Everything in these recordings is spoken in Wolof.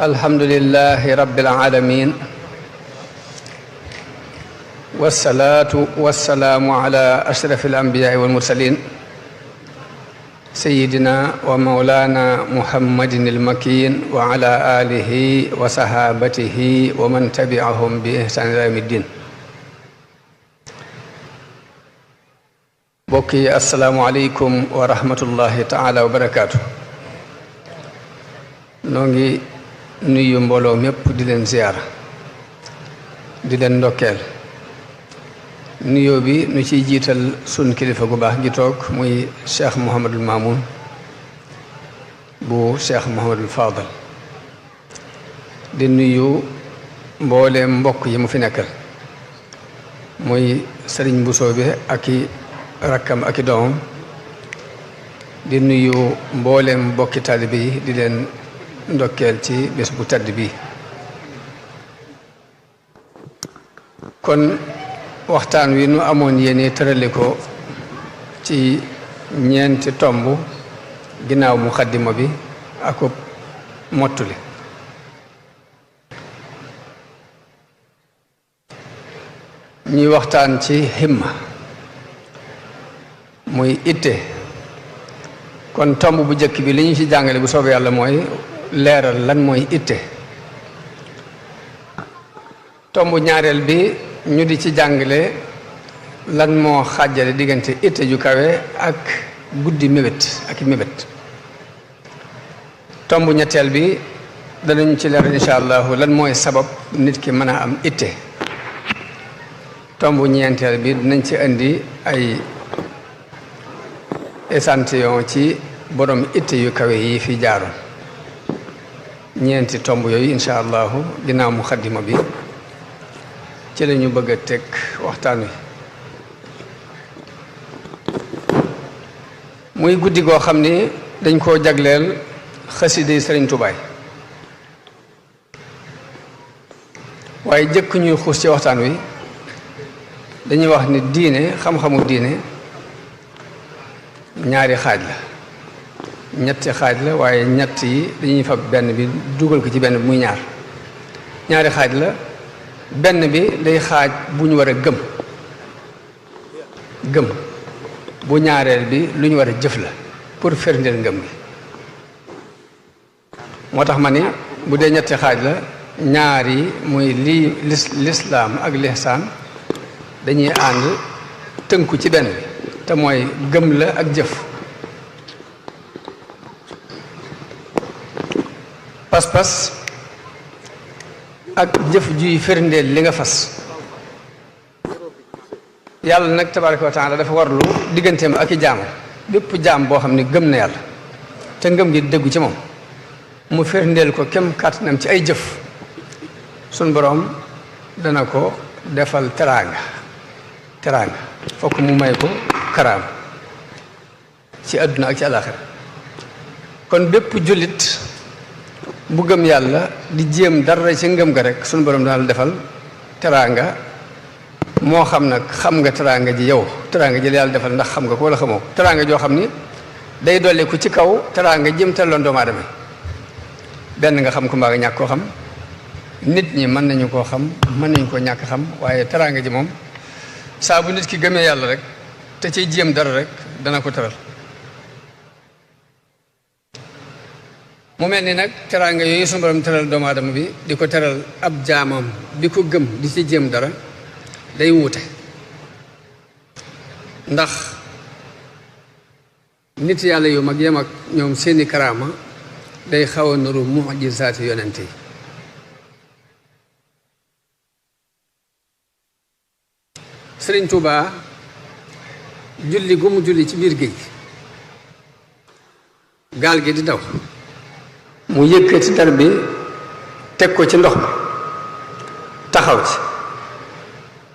alhamdulillahi rabbil alamin wassalaatu wassalaamu ala ashrafil anbiyaai wal mursalin sayyidina wa mawlana muhammadin al-makin wa ala alihi wa sahabatihi wa man tabi'ahum bi ihsan ila yawmi ddin. mbokk yi assalaamu aleykum wa rahmatullahi taala wa barakaatu. noo ngi nuyu mbooloo mépp di leen ziyaara di leen ndokkeel. nuyoo bi nu ciy jiital sun kilifa gu baax gi toog muy cheikh Mouhamadul Mamoun bu cheikh Mouhamadul Fadal di nuyu mbooleem mbokk yi mu fi nekkal muy sëriñ Bousso bi ak i rakkam ak i doomam di nuyu mbooleem mbokki taalibe yi di leen ndokkeel ci bés bu tedd bi. kon waxtaan wi nu amoon yéene tërale ko ci ñeenti tomb ginnaaw muqaddima bi ak mottuli. ñuy waxtaan ci himma muy itte. kon tomb bu njëkk bi li ñu ci jàngale bu soobee yàlla mooy leeral lan mooy itte. tomb ñaareel bi ñu di ci jàngale lan moo xàjjale diggante itte ju kawe ak guddi mébét ak mébét. tomb ñetteel bi danañ ci leer insha allahu lan mooy sabab nit ki mën a am itte. tomb ñeenteel bi dinañ ci indi ay échantillon ci borom itte yu kawe yi fi jaaroon. ñeenti tomb yooyu insha allahu ginnaaw muqaddima bi ci la ñu bëgg a teg waxtaan wi. muy guddi goo xam ni dañ koo jagleel xasida yi Sëriñ Tuubaa. waaye jëkk ñuy xuus ci waxtaan wi dañuy wax ni diine xam-xamu diine ñaari xaaj la ñetti xaaj la waaye ñett yi dañuy fab benn bi dugal ko ci benn bi muy ñaari xaaj la. benn bi day xaaj bu ñu war a gëm bu ñaareel bi lu ñu war a jëf la pour firndeel ngëm gi. moo tax ma ni bu dee ñetti xaaj la ñaar yi muy lislaam ak lihsaan dañuy ànd tënku ci benn bi te mooy gëm la ak jëf. pas-pas ak jëf juy firndeel li nga fas. yàlla nag tabaraka wa taala dafa warlu digganteem ak i jaamam bépp jaam boo xam ne gëm na yàlla te ngëm gi dëggu ci moom mu firndeel ko kem kàttanam ci ay jëf. sun boroom dana ko defal teraanga fokk mu may ko karaam ci àdduna ak ci àllaaxira. kon bépp jullit bu gëm yàlla di jéem dara ci ngëm ga rek sunu borom dana la defal teraanga. moo xam nag xam nga teraanga ji yow teraanga ji la yàlla defal ndax xam nga ko wala xamoo ko. teraanga joo xam ni day dolli ko ci kaw teraanga jëm telloon doomu aadama benn nga xam ko mbaa nga ñàkk koo xam. nit ñi mën nañu koo xam mën nañu koo ñàkk xam waaye teraanga ji moom saa bu nit ki gëmee yàlla rek te ciy jéem dara rek dana ko teral. mu mel ni nag teraanga yooyu sunu borom teral doomu aadama bi di ko teral ab jaamam bi ko gëm di ci jéem dara day wuute. ndax nit yàlla yu mag yem ak ñoom seeni karaama day xaw a nuru mujisaati yonent yi. Sëriñ Tuubaa julli gu mu julli ci biir géej gaal gi di daw mu yëkkati dar bi teg ko ci ndox mi taxaw ci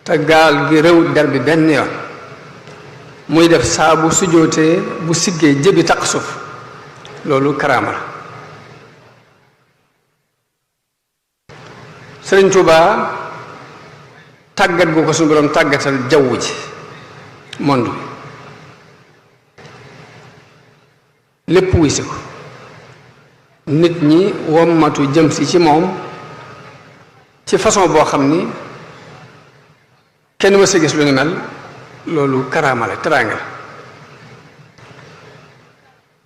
te gaal gi rëwut dar bi benn yoon muy def saa bu sujootee bu siggee jëbi taq suuf loolu karaama la. Sëriñ Tuubaa tàggat gu ko suñu borom tàggatal jaww ji monde bi lépp wuy si ko nit ñi wommatu jëm si ci moom ci façon boo xam ni kenn mës a gis lu ni mel. loolu karaama la teraanga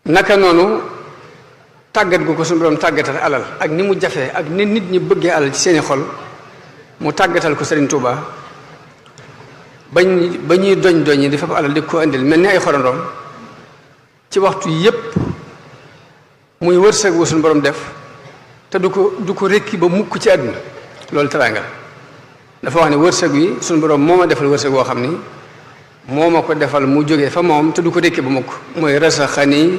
la naka noonu tàggat gu ko suñu borom tàggatal alal ak ni mu jafee ak ni nit ñi bëggee alal ci seeni xol mu tàggatal ko Serigne Touba ba ñuy doñ yi di fab alal di ko indil mel ni ay xorandoom ci waxtu yépp muy wërsëg wu suñu borom def te du ko rekki ba mukk ci àdduna loolu teraanga la dafa wax ne wërsëg wi suñu borom moo ma defal wërsëg woo xam ni moo ma ko defal mu jógee fa moom te du ko rekki ba mukk mooy rasaxani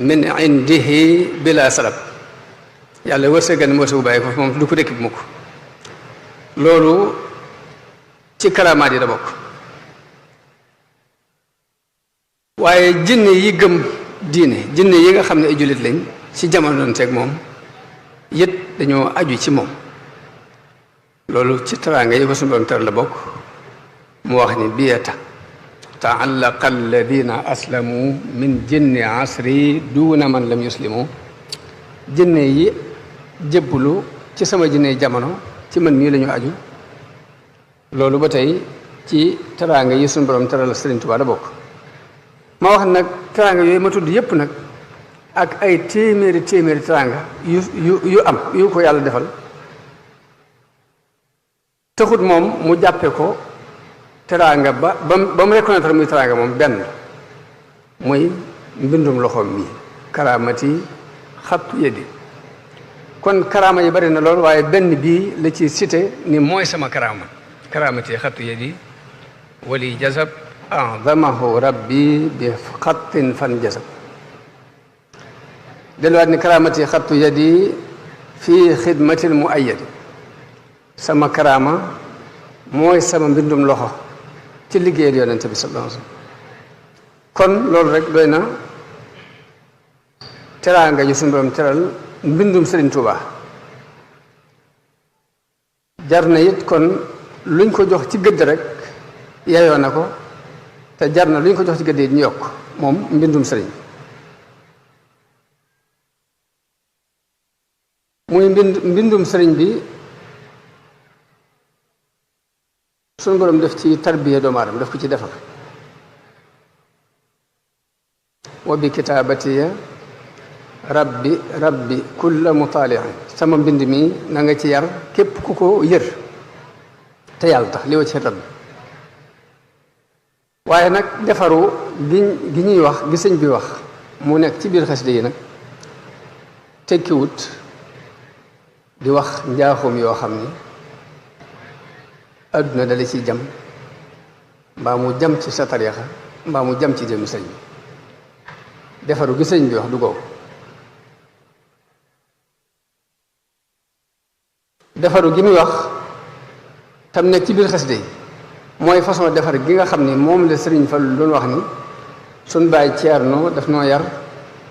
min indihi bila salab yàlla wërsëgal ni wërsëg bu bàyyi ko fa moom te du ko rekki ba mukk loolu ci karaamaat yi da bokk waaye jinne yi gëm diine jinne yi nga xam ne ay jullit lañ ci jamono teeg moom yët dañoo aju ci moom loolu ci teraanga yi ko suñu borom ter la bokk mu wax ni biyata taallaqa alladina aslamu min jinni asri duuna man lam yuslimu jinne yi jébbalu ci sama jinne jamono ci man mii la ñu aju loolu ba tey ci teraanga yi suñu borom teral Sëriñ Tuubaa da bokk ma wax nag teraanga yooyu ma tudd yépp nag ak ay téeméeri teraanga yu am yu ko yàlla defal taxut moom mu jàppe ko teraanga ba mu reconnaître muy teraanga moom benn muy mbindum loxoom mi karaamati xattu yeddi kon karaama yi bari na lool waaye benn bii la ci cité ni mooy sama karaamati xattu yeddi wali jazab a'zamahu rabbi bi xattin fan jazab delluwaat ni karaamati xattu yeddi fii xidmatil muayyadi sama karaama mooy sama mbindum loxo ci liggéeyal yonente bi sallallahu alayhi wasallam kon loolu rek doy na teraanga ju suñu borom teral mbindum Serigne Touba jar na it kon luñ ko jox ci gëdd rek yeyoo na ko te jar na luñ ko jox ci gëdd yi ñu yokk moom mbindum Serigne muy mbindum Serigne bi suñu borom def ci tarbiya doomu aadama def ko ci defar wa bi kitaabatiya rabbi kulla mutaaliin sama mbind mi na nga ci yar képp ku ko yër te yàlla tax li wa ci rabbi waaye nag defaru gi ñuy wax gi sëñ bi wax mu nekk ci biir xasida yi nag tekkiwut di wax njaaxum yoo xam ni adduna dala ci jam mbaa mu jam ci sa tariixa mbaa mu jam ci jëmmi sëñ bi defaru gi sëñ bi wax du googu defaru gi muy wax tam nekk ci biir xasida yi mooy façon defar gi nga xam ni moom la Sëriñ Fallu doon wax ni suñ bàyyi Ceerno daf noo yar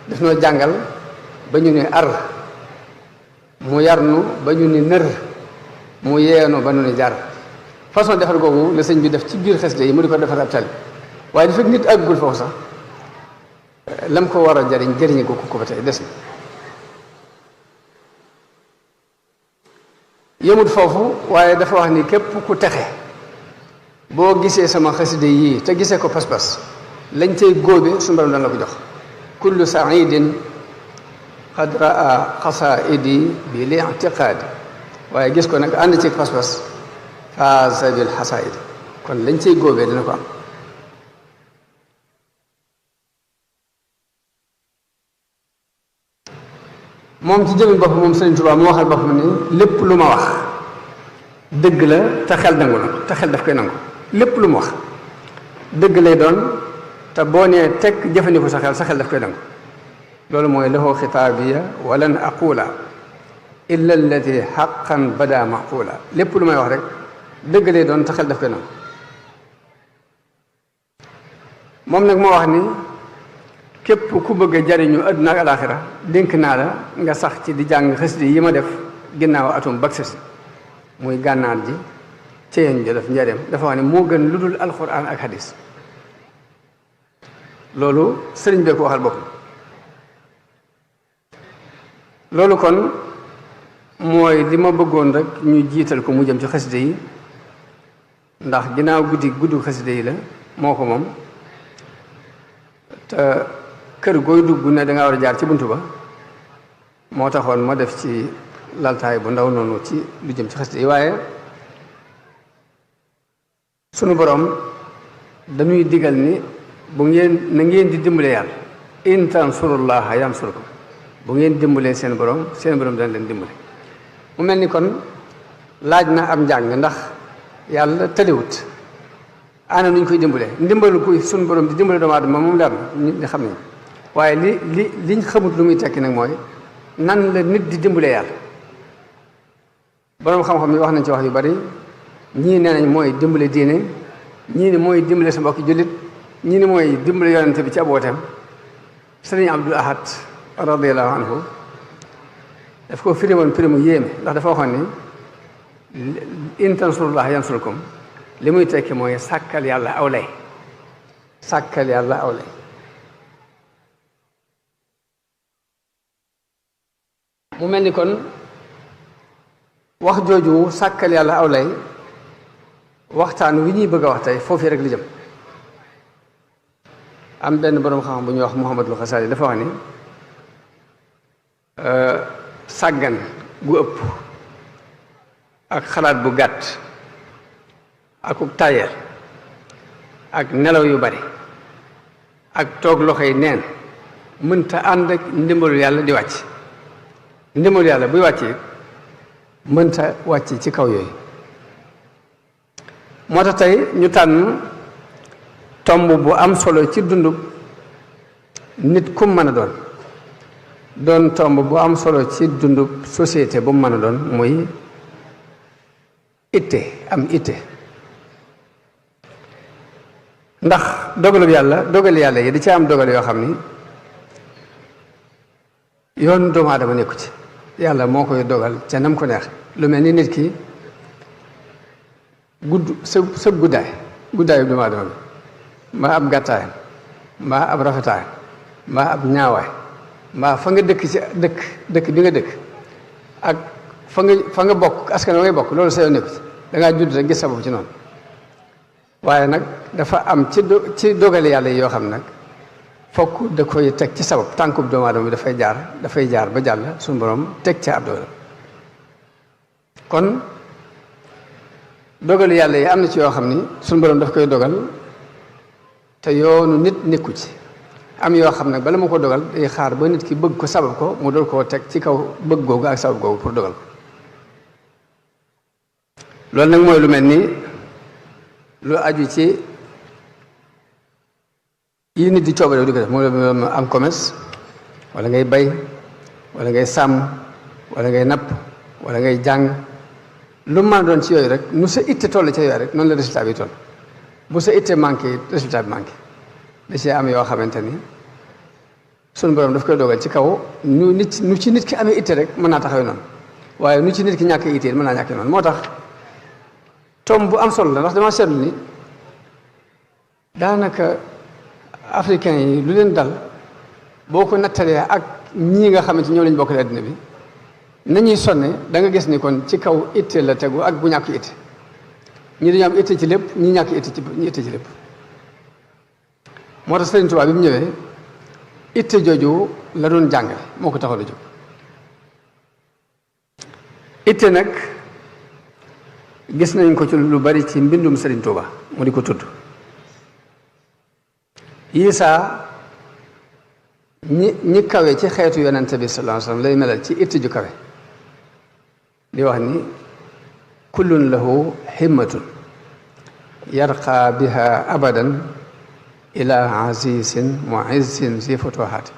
daf noo jàngal ba ñu ne ar mu yar nu ba ñu ne nër mu yeenu ba ñu ne jar façon defar googu la sëñ bi def ci biir xasida yi mu di ko defar ab tali waaye dafa nit àggul foofu sax lam ko war a jëriñe ko ba tey des na yëmut foofu waaye dafa wax ni képp ku texe boo gisee sama xasida yii te gisee ko pas-pas lañ cay góobe suñu borom dana la ko jox kullu saidin qad raa xasaidi bi li i'tiqaadi waaye gis ko nag ànd ci pas-pas faasa bil xasaidi kon lañ cay góobee dina ko am moom ci jëmi bopp moom Sëriñ Tuubaa mu waxal boppam ni lépp lu ma wax dëgg la te xel nangu na te xel daf koy nangu lépp lu ma wax dëgg lay doon te boo nee teg jëfandikoo sa xel daf koy nangu loolu mooy lahu xitaabiya walan aqula illa allati xaqan bada maqula lépp lu may wax rek dëgg lay doon te xel daf koy nangu moom nag moo wax ni képp ku bëgg a jariñu àdduna ak alaaxira dénk naa la nga sax ci di jàng xasida yi ma def ginnaaw atum baksasi muy gànnaar ji ceyeen ji def njareem dafa wax ne moo gën lu dul alxuraan ak hadis loolu sëriñ bee ko waxal boppam loolu kon mooy li ma bëggoon rek ñu jiital ko mu jëm ci xasida yi ndax ginnaaw guddi xasida yi la moo ko moom te kër gooy dugg ne danga war a jaar ci buntu ba moo taxoon ma def ci laltaay bu ndaw noonu ci lu jëm ci xasida yi waaye sunu borom dañuy digal ni na ngeen di dimbale yàlla in tansurullaha yansurkum bu ngeen dimbalee seen borom dana leen dimbale mu mel ni kon laaj na am njàng ndax yàlla tëliwut ana nuñ koy dimbalee ndimbalu ko sunu borom di dimbale doomu aadama moom leer na nit ñi xam nañ waaye liñ xamut lu muy tekki nag mooy nan la nit di dimbale yàlla borom xam-xam yi wax nañ ci wax yu bari ñii nee nañ mooy dimbale diine ñii ni mooy dimbale sa mbokki jullit ñii ni mooy dimbale yonente bi ci ab wooteem sëriñ Abdul Ahad radiyallahu anhu daf ko firi woon firi mu yéeme ndax dafa waxoon ni in tansurullah yansurkum li muy tekki mooy sàkkal yàlla aw lay sàkkal yàlla aw lay mu mel ni kon wax jooju sàkkal yàlla aw lay waxtaan wi ñuy bëgg a wax tey foofii rek li jëm am benn boroom xam-xam bu ñuy wax Muhammadul Xasaali dafa wax ni sàggan gu ëpp ak xalaat bu gàtt akuk tayel ak nelaw yu bari ak toog loxo yi neen mënta ànd ak ndimbalu yàlla di wàcc ndimbalu yàlla buy wàccee mënta wàcc ci kaw yooyu moo tax tey ñu tànn tomb bu am solo ci dundub nit kum mën a doon tomb bu am solo ci dundub société bu mu mën a doon muy itte am itte ndax dogal yàlla yi di ci am dogal yoo xam ni yoon doomu aadama nekku ci yàlla moo koy dogal ca nam ko neex lu mel ni nit ki sëb guddaayu doomu aadama bi mbaa ab gàttaayam mbaa ab rafetaayam mbaa ab ñaawaay mbaa fa nga dëkk ci dëkk bi nga dëkk ak fa nga bokk askan wa ngay bokk loolu sa yoon nekku ci dangaa judd rek gis sa bopp ci noonu waaye nag dafa am ci dogale yàlla yi yoo xam nag fokk da koy teg ci sabab tànkub doomu aadama bi dafay jaar ba jàll suñu borom teg ca ab dogal kon dogal yàlla yi am na ci yoo xam ni suñu borom daf koy dogal te yoonu nit nekku ci am yoo xam nag bala ma ko dogal day xaar ba nit ki bëgg ko sabab ko mu dool koo teg ci kaw bëgg googu ak sabab googu pour dogal ko loolu nag mooy lu mel ni lu aju ci yi nit di coobare di ko def moo am commerce wala ngay bay wala ngay sàmm wala ngay napp wala ngay jàng lu mën a doon ci yooyu rek nu sa itte toll ci yooyu rek noonu la résultat bi toll bu sa itte manqué résultat bi manqué da cee am yoo xamante ni sunu borom daf koy dogal ci kaw nu ci nit ki amee itte rek mën naa taxawee noonu waaye nu ci nit ki ñàkkee itte mën naa ñàkkee noonu moo tax tom bu am solo la ndax dama seetlu ni daanaka africain yi lu leen dal boo ko nattalee ak ñii nga xamante ñoo lañ bokkale àddina bi nañuy sonne da nga gis ni kon ci kaw itte la tegu ak bu ñàkk itte ñi dañu am itte ci lépp ñi ñàkk itte ci lépp moo tax Sëriñ Tuubaa bi mu ñëwee itte jooju la doon jàngale moo ko taxaw a jóg itte nag gis nañ ko ci lu bari ci mbindum Sëriñ Tuubaa mu di ko tudd Isaa ñi kawe ci xeetu yonente bi sallallahu alayhi wa sallam lay melal ci itte ju kawe di wax ni kullun lahu himmatun yarqa biha abadan ila azizin muizzin zi futuhaat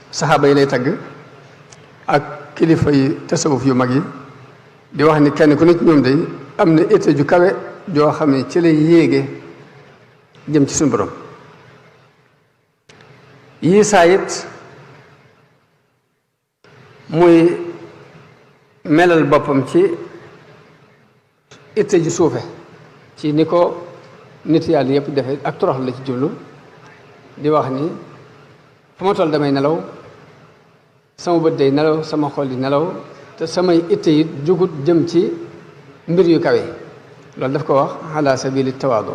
saxaaba yi lay tagg ak kilifa yi tasawuf yu mag yi di wax ni kenn ku ne ci ñoom day am na itte ju kawe joo xam ne ci lay yéege jëm ci suñu borom yii saa it muy melal boppam ci itte ju suufe ci ni ko nit yàlla yëpp defe ak torox la ci jublu di wax ni fu ma toll damay nelaw sama bët day nelaw sama xol di nelaw te samay itte it jugut jëm ci mbir yu kawe loolu daf ko wax ala sabili tawaadu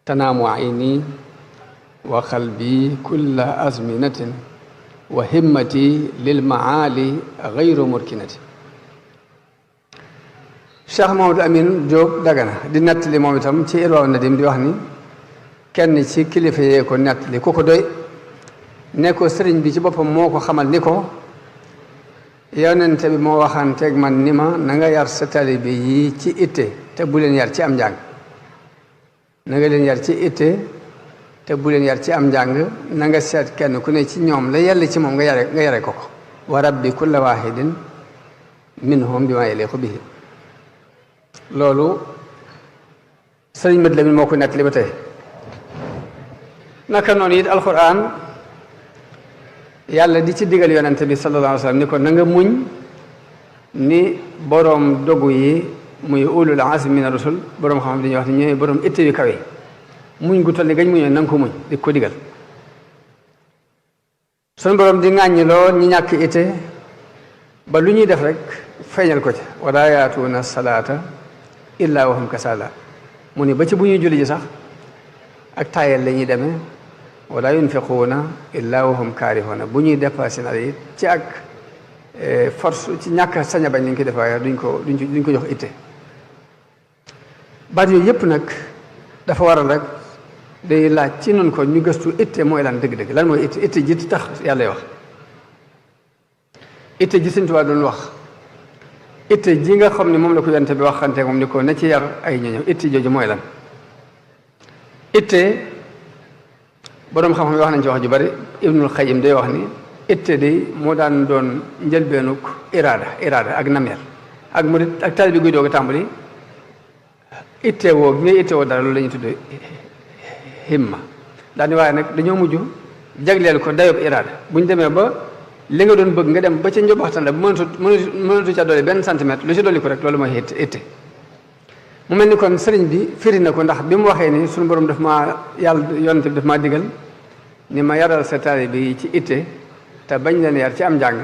tanaamu ayni wa qalbi kulla azminatin wa himmati lil maali gayru murkinati Cheikh Mamadou Amin Diop Dagana di nettali moom itam ci Irwaa Nadim di wax ni kenn ci kilifa yee ko nettali ku ko doy ne ko sëriñ bi ci boppam moo ko xamal ni ko yonente bi moo waxanteeg man ni ma na nga yar sa taalibe yi ci itte te bu leen yar ci am njàng na nga leen yar ci itte te bu leen yar ci am njàng na nga seet kenn ku ne ci ñoom la yàlla ci moom nga yare ko ko wa rabbi kulla wahidin minhum bi ma yaliqu bihi loolu sëriñ Mad Lamin moo ko nettali ba tey naka noonu it alquran yàlla di ci digal yonente bi sallallahu alayhi wa sallam ni ko na nga muñ ni boroom dogu yi muy ulul azmi mina rusul boroom xam dañuy wax ni ñooy boroom itte yu kawe muñ gu toll ni gañ muñoon na nga ko muñ di ko digal suñu boroom di ŋàññi lool ñi ñàkk itte ba lu ñuy def rek feeñal ko ci wala yaatuuna salaata illa wa hum kasala mu ni ba ci bu ñuy julli ji sax ak taayal la ñuy demee wala yunfiquuna illa wa hum kaarihuuna bu ñuy dépassé na it ci ak force ci ñàkk sañ a bañ lañ koy def waaye duñ ko jox itte baat yooyu yëpp nag dafa waral rek day laaj ci nun ko ñu gëstu itte mooy lan dëgg-dëgg lan mooy itte ji tax yàlla wax itte ji Sëñ Tuubaa doon wax itte ji nga xam ne moom la ko yonent bi waxante moom ni ko na ci yar ay ñoñam itte jooju mooy lan itte boroom xam-xam yi wax nañ ci wax ju bari Ibnul Qayyim day wax ni itte day moo daan doon njëlbeenuk iraada ak nameel ak murid ak taalibe bi guy doog a tàmbali itte woo gi ngay itte woo dara loolu la ñuy tuddee himma daal ni waaye nag dañoo mujj jagleel ko dayob iraada bu ñu demee ba li nga doon bëgg nga dem ba ca njobaxtan la bu mënatu ca dolli benn centimètre lu ci dolli ko rek loolu mooy itte mu mel ni kon sëriñ bi firi na ko ndax bi mu waxee ni suñu borom daf maa yàlla yonent bi daf maa digal ni ma yaral sa taalibe yi ci itte te bañ leen yar ci am njàng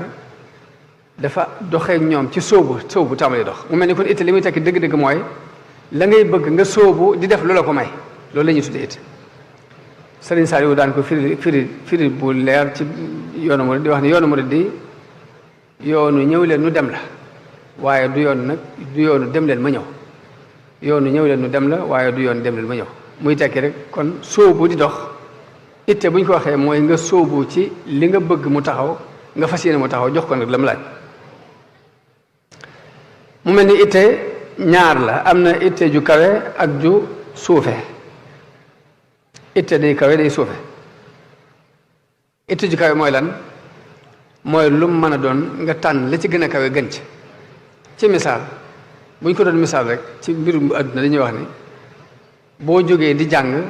dafa doxee ñoom ci sóobu tàmbali dox mu mel ni kon itte li muy tekki dëgg-dëgg mooy la ngay bëgg nga sóobu di def loola ko may loolu la ñuy tuddee itte sëriñ Saliou daan ko firi bu leer ci yoonu murid di wax ni yoonu murid di yoonu ñëw leen nu dem la waaye du yoonu dem leen ma ñëw yoonu ñëw leen nu dem la waaye du yoon dem leen ma ñëw muy tekki rek kon sóobu di dox itte bu ñu ko waxee mooy nga sóobu ci li nga bëgg mu taxaw nga fas yéene mu taxaw jox ko nag la mu laaj mu mel ni itte ñaar la am na itte ju kawe ak ju suufe itte day kawe day suufe itte ju kawe mooy lan mooy lu mu mën a doon nga tànn la ci gën a kawe gën ci misaal bu ñu ko doon misaal rek ci mbirum àdduna dañuy wax ni boo jógee di jàng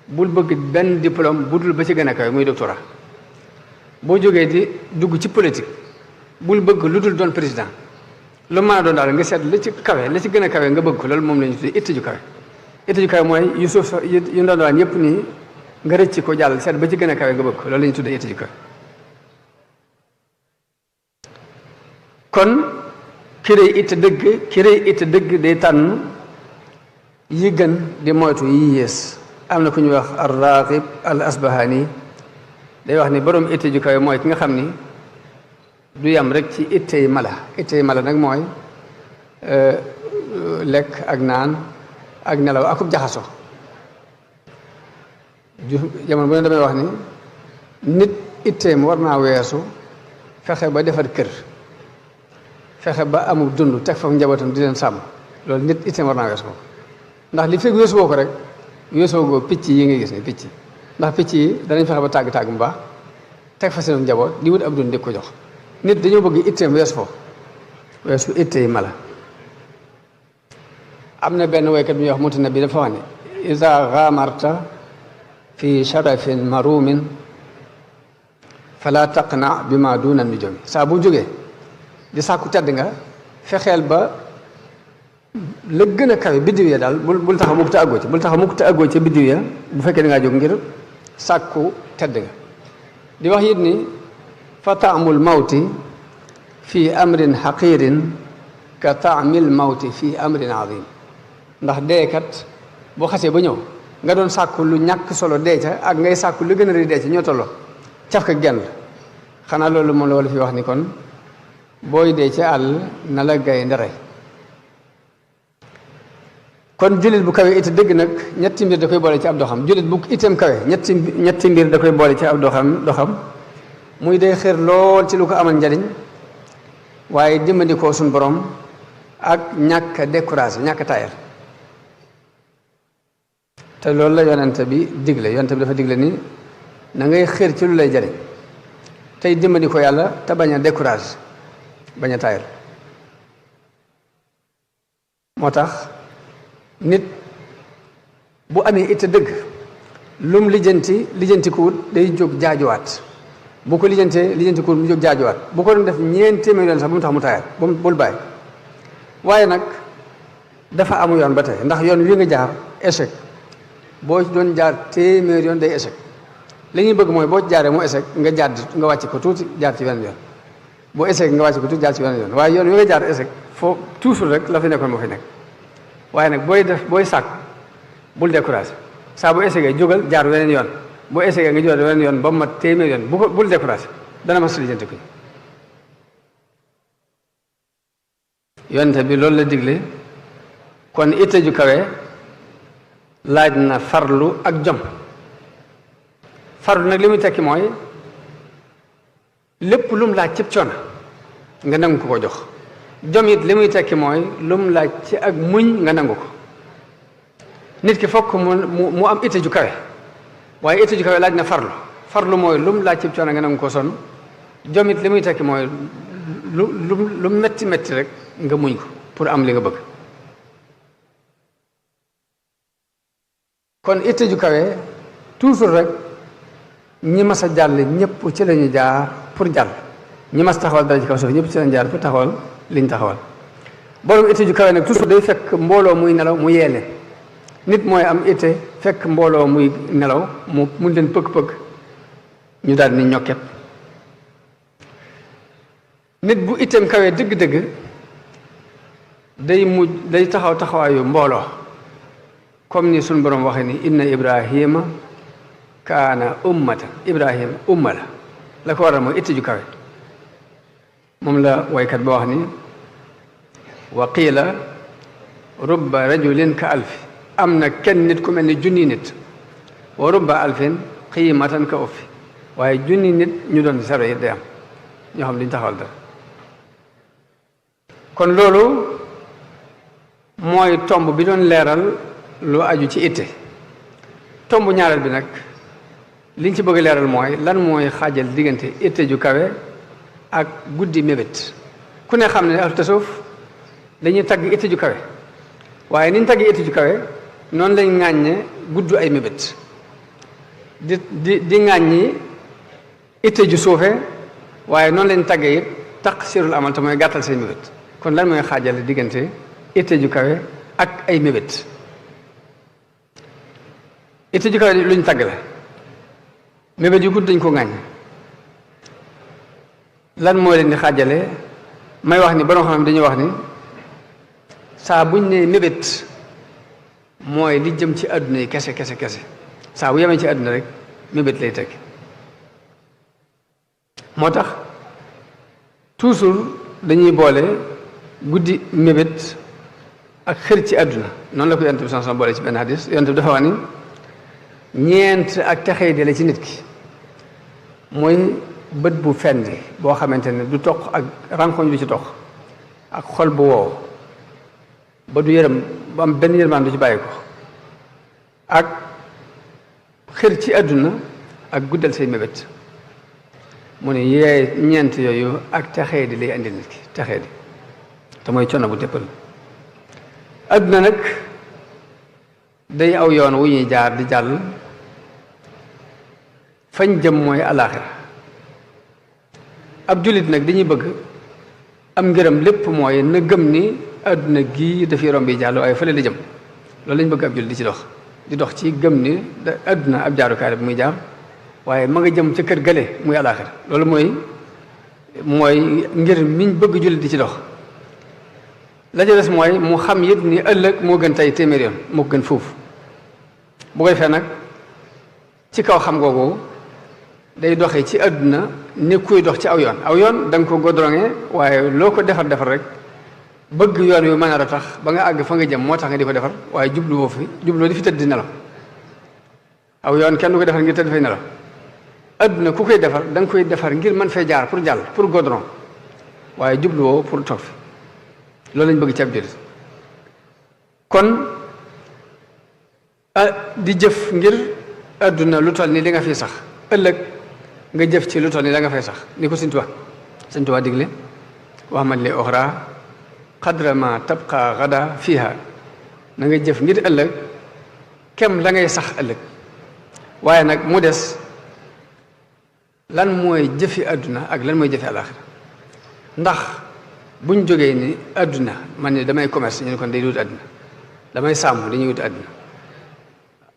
bul bëgg benn diplôme bu dul ba ci gën a kawe muy doctorat boo jógee di dugg ci politique bul bëgg lu dul doon président lu mën a doon daal nga seet la ci kawe la ci gën a kawe nga bëgg ko loolu moom la ñu tuddee itte ju kawe itte ju kawe mooy yu suuf yu ndondowaan yëpp nii nga rëcc ko jàll seet ba ci gën a kawe nga bëgg ko loolu la ñu tuddee itte ju kawe kon ki rëy itte dëgg day tànn yi gën di moytu yi yées am na ku ñuy wax ar-Raghib al-Asbahani day wax ni borom itte ju kawe mooy ki nga xam ni du yam rek ci ittey mala nag mooy lekk ak naan ak nelaw akub jaxaso jamono bu ne damay wax ni nit itteem war naa weesu fexe ba defar kër fexe ba amul dund teg fa njabootam di leen sàmm loolu nit itteem war naa weesu ko ndax li fekk weesu woo ko rek weesoo goo picc yi nga gis ni picc ndax picc yi danañ fexe ba tàgg mu baax teg fa seen njaboot di wut ab dund di ko jox nit dañoo bëgg itteem weesu ittey mala am na benn woykat bi ñuy wax Mutanabbi dafa wax ne iza ghamarta fi sharafin marumin fala taqna bi ma duna nujumi saa bu jógee di sàkku tedd nga fexeel ba la gën a kawe biddiw ya daal bul taxaw mukk te àggoo ci biddiw ya bu fekkee da ngaa jóg ngir sàkku tedd nga di wax it ni fa taamul mawti fi amrin xaqirin ka taamil mawti fi amrin azim ndax deekat boo xasee ba ñëw nga doon sàkku lu ñàkk solo dee ca ak ngay sàkku lu gën a rëy dee ca ñoo tolloo caf ka genn xanaa loolu moom la wala fi wax ni kon booy dee ca àll na la gay ndere kon jullit bu kawe it dëgg nag ñetti mbir da koy boole ci ab doxam jullit bu itam kawe ñetti mbir da koy boole ci ab doxam muy day xër lool ci lu ko amal njariñ waaye dimbandikoo suñ borom ak ñàkk a découragé ñàkk a taayal te loolu la yonente bi digle yonente bi dafa digle ni na ngay xër ci lu lay jariñ tey dimbandikoo yàlla te bañ a découragé bañ a taayal moo tax nit bu amee itte dëgg lum lijjanti ko wut day jóg jaajuwaat bu ko lijjanti ko wut mu jóg jaajuwaat bu ko doon def ñeent téeméer yoon sax bu mu tax mu taayal bul bàyyi waaye nag dafa amu yoon ba tey ndax yoon wi nga jaar échec boo doon jaar téeméer yoon day échec li ñuy bëgg mooy boo jaaree mu échec nga nga wàcc ko tuuti jaar ci benn yoon boo échec nga wàcc ko tuuti jaar ci benn yoon waaye yoon wi nga jaar échec foo toujours rek la fi nekkoon moo fi nekk waaye nag booy sàkk bul découragé saa bu essayé jógal jaar weneen yoon boo essayé nga jógal weneen yoon ba mu mat téeméer yoon bul découragé dana ma lijjanti ko yonte bi loolu la digle kon itte ju kawe laaj na farlu ak jom farlu nag li muy tekki mooy lépp lu mu laaj cib coono nga nangu ko jox jom it li muy tekki mooy lu mu laaj ci ak muñ nga nangu ko nit ki fokk mu am itte ju kawe waaye itte ju kawe laaj na farlu mooy lu mu laaj ci coono nga nangu ko sonn jom it li muy tekki mooy lu metti metti rek nga muñ ko pour am li nga bëgg kon itte ju kawe toujours rek ñi mas a jàll ñëpp ci lañu jaar pour jàll ñi mas taxawal dara ci kaw suuf ñëpp ci lañu jaar pour taxawal liñ taxawal borom itte ju kawe nag toujours day fekk mbooloo muy nelaw mu yeele nit mooy am itte fekk mbooloo muy nelaw mu leen pëkk-pëkk ñu daal ni ñokket nit bu itteem kawee dëgg-dëgg day taxaw taxawaayu mbooloo comme ni suñ borom waxee ni inna ibrahima kaana ummatan ibrahima umma la ko waral mooy itte ju kawe moom la waykat ba wax ni wa qiila rubba rajulin ka alfi am na kenn nit ku mel ni junni nit wa rubba alfin qiimatan ka uffi waaye junni nit ñu doon sero yi day am ñoo xam duñ taxawal dara kon loolu mooy tomb bi doon leeral lu aju ci itte tomb ñaareel bi nag liñ ci bëgg leeral mooy lan mooy xaajal diggante itte ju kawe ak guddi mébét ku ne xam ne ahlu tasawuf dañuy tagg itte ju kawe waaye niñ tagg itte ju kawe noonu lañ ŋàññe gudd ay mébét di ŋàññi itte ju suufe waaye noonu lañ taggee it taqsirul amal te mooy gàttal say mébét kon lan mooy xaajale diggante itte ju kawe ak ay mébét itte ju kawe luñ tagg la mébét yu gudd dañ ko ŋàññ lan moo leen di xaajale may wax ni borom xam dañuy wax ni saa buñ ne mébét mooy li jëm ci àdduna yi kese saa bu yemee ci àdduna rek mébét lay teg moo tax toujours dañuy boole guddi mébét ak xër ci àdduna noonu la ko yonent bi sallallahu alayhi wasallam boole ci benn hadis yonent bi dafa wax ni ñeent ak texee di la ci nit ki mooy bët bu fendi boo xamante ne du toq ak rankoñ du ci toq ak xol bu wow ba du yërëm bu am benn yërmaan du ci bàyyi ko ak xër ci àdduna ak guddal say mébét mu ne yee ñeent yooyu ak texee di lay andil nit ki texee di te mooy coono bu téppal àdduna nag day aw yoon wu ñuy jaar di jàll fañ jëm mooy alaaxira ab jullit nag dañuy bëgg am ngërëm lépp mooy na gëm ni àdduna gii dafay romb yi jàll waaye fële la jëm loolu lañ bëgg ab jullit di dox ci gëm ni àdduna ab jaarukaay bi muy jaar waaye ma nga jëm ca kër gale muy alaaxira loolu mooy mooy ngir miñ bëgg jullit di ci dox la ca des mooy mu xam it ni ëllëg moo gën tey téeméer yoon moo gën foofu bu koy fee nag ci kaw xam googu day doxee ci àdduna ni kuy dox ci aw yoon da nga ko godrongé waaye loo ko defar rek bëgg yoon wi mën a tax ba nga àgg fa nga jëm moo tax nga di ko defar waaye jubluwoo di fi tëdd di nelaw aw yoon kenn du ko defar ngir tëdd fay nelaw àdduna ku koy defar da nga koy defar ngir mën fay jaar pour jàll pour godron waaye jubluwoo pour toog fi loolu lañ bëgg ci ab jullit kon di jëf ngir àdduna lu toll ni li nga fi sax ëllëg nga jëf ci lu toll ni la nga fay sax ni ko Sëñ Tuubaa digle wax man li oxra xadra ma tabqa gada fiha na nga jëf ngir ëllëg kem la ngay sax ëllëg waaye nag mu des lan mooy jëfi àdduna ak lan mooy jëfi àllaaxira ndax buñ jógee ni àdduna man ni damay commerce ñu ne kon day wut àdduna damay sàmm dañuy wut àdduna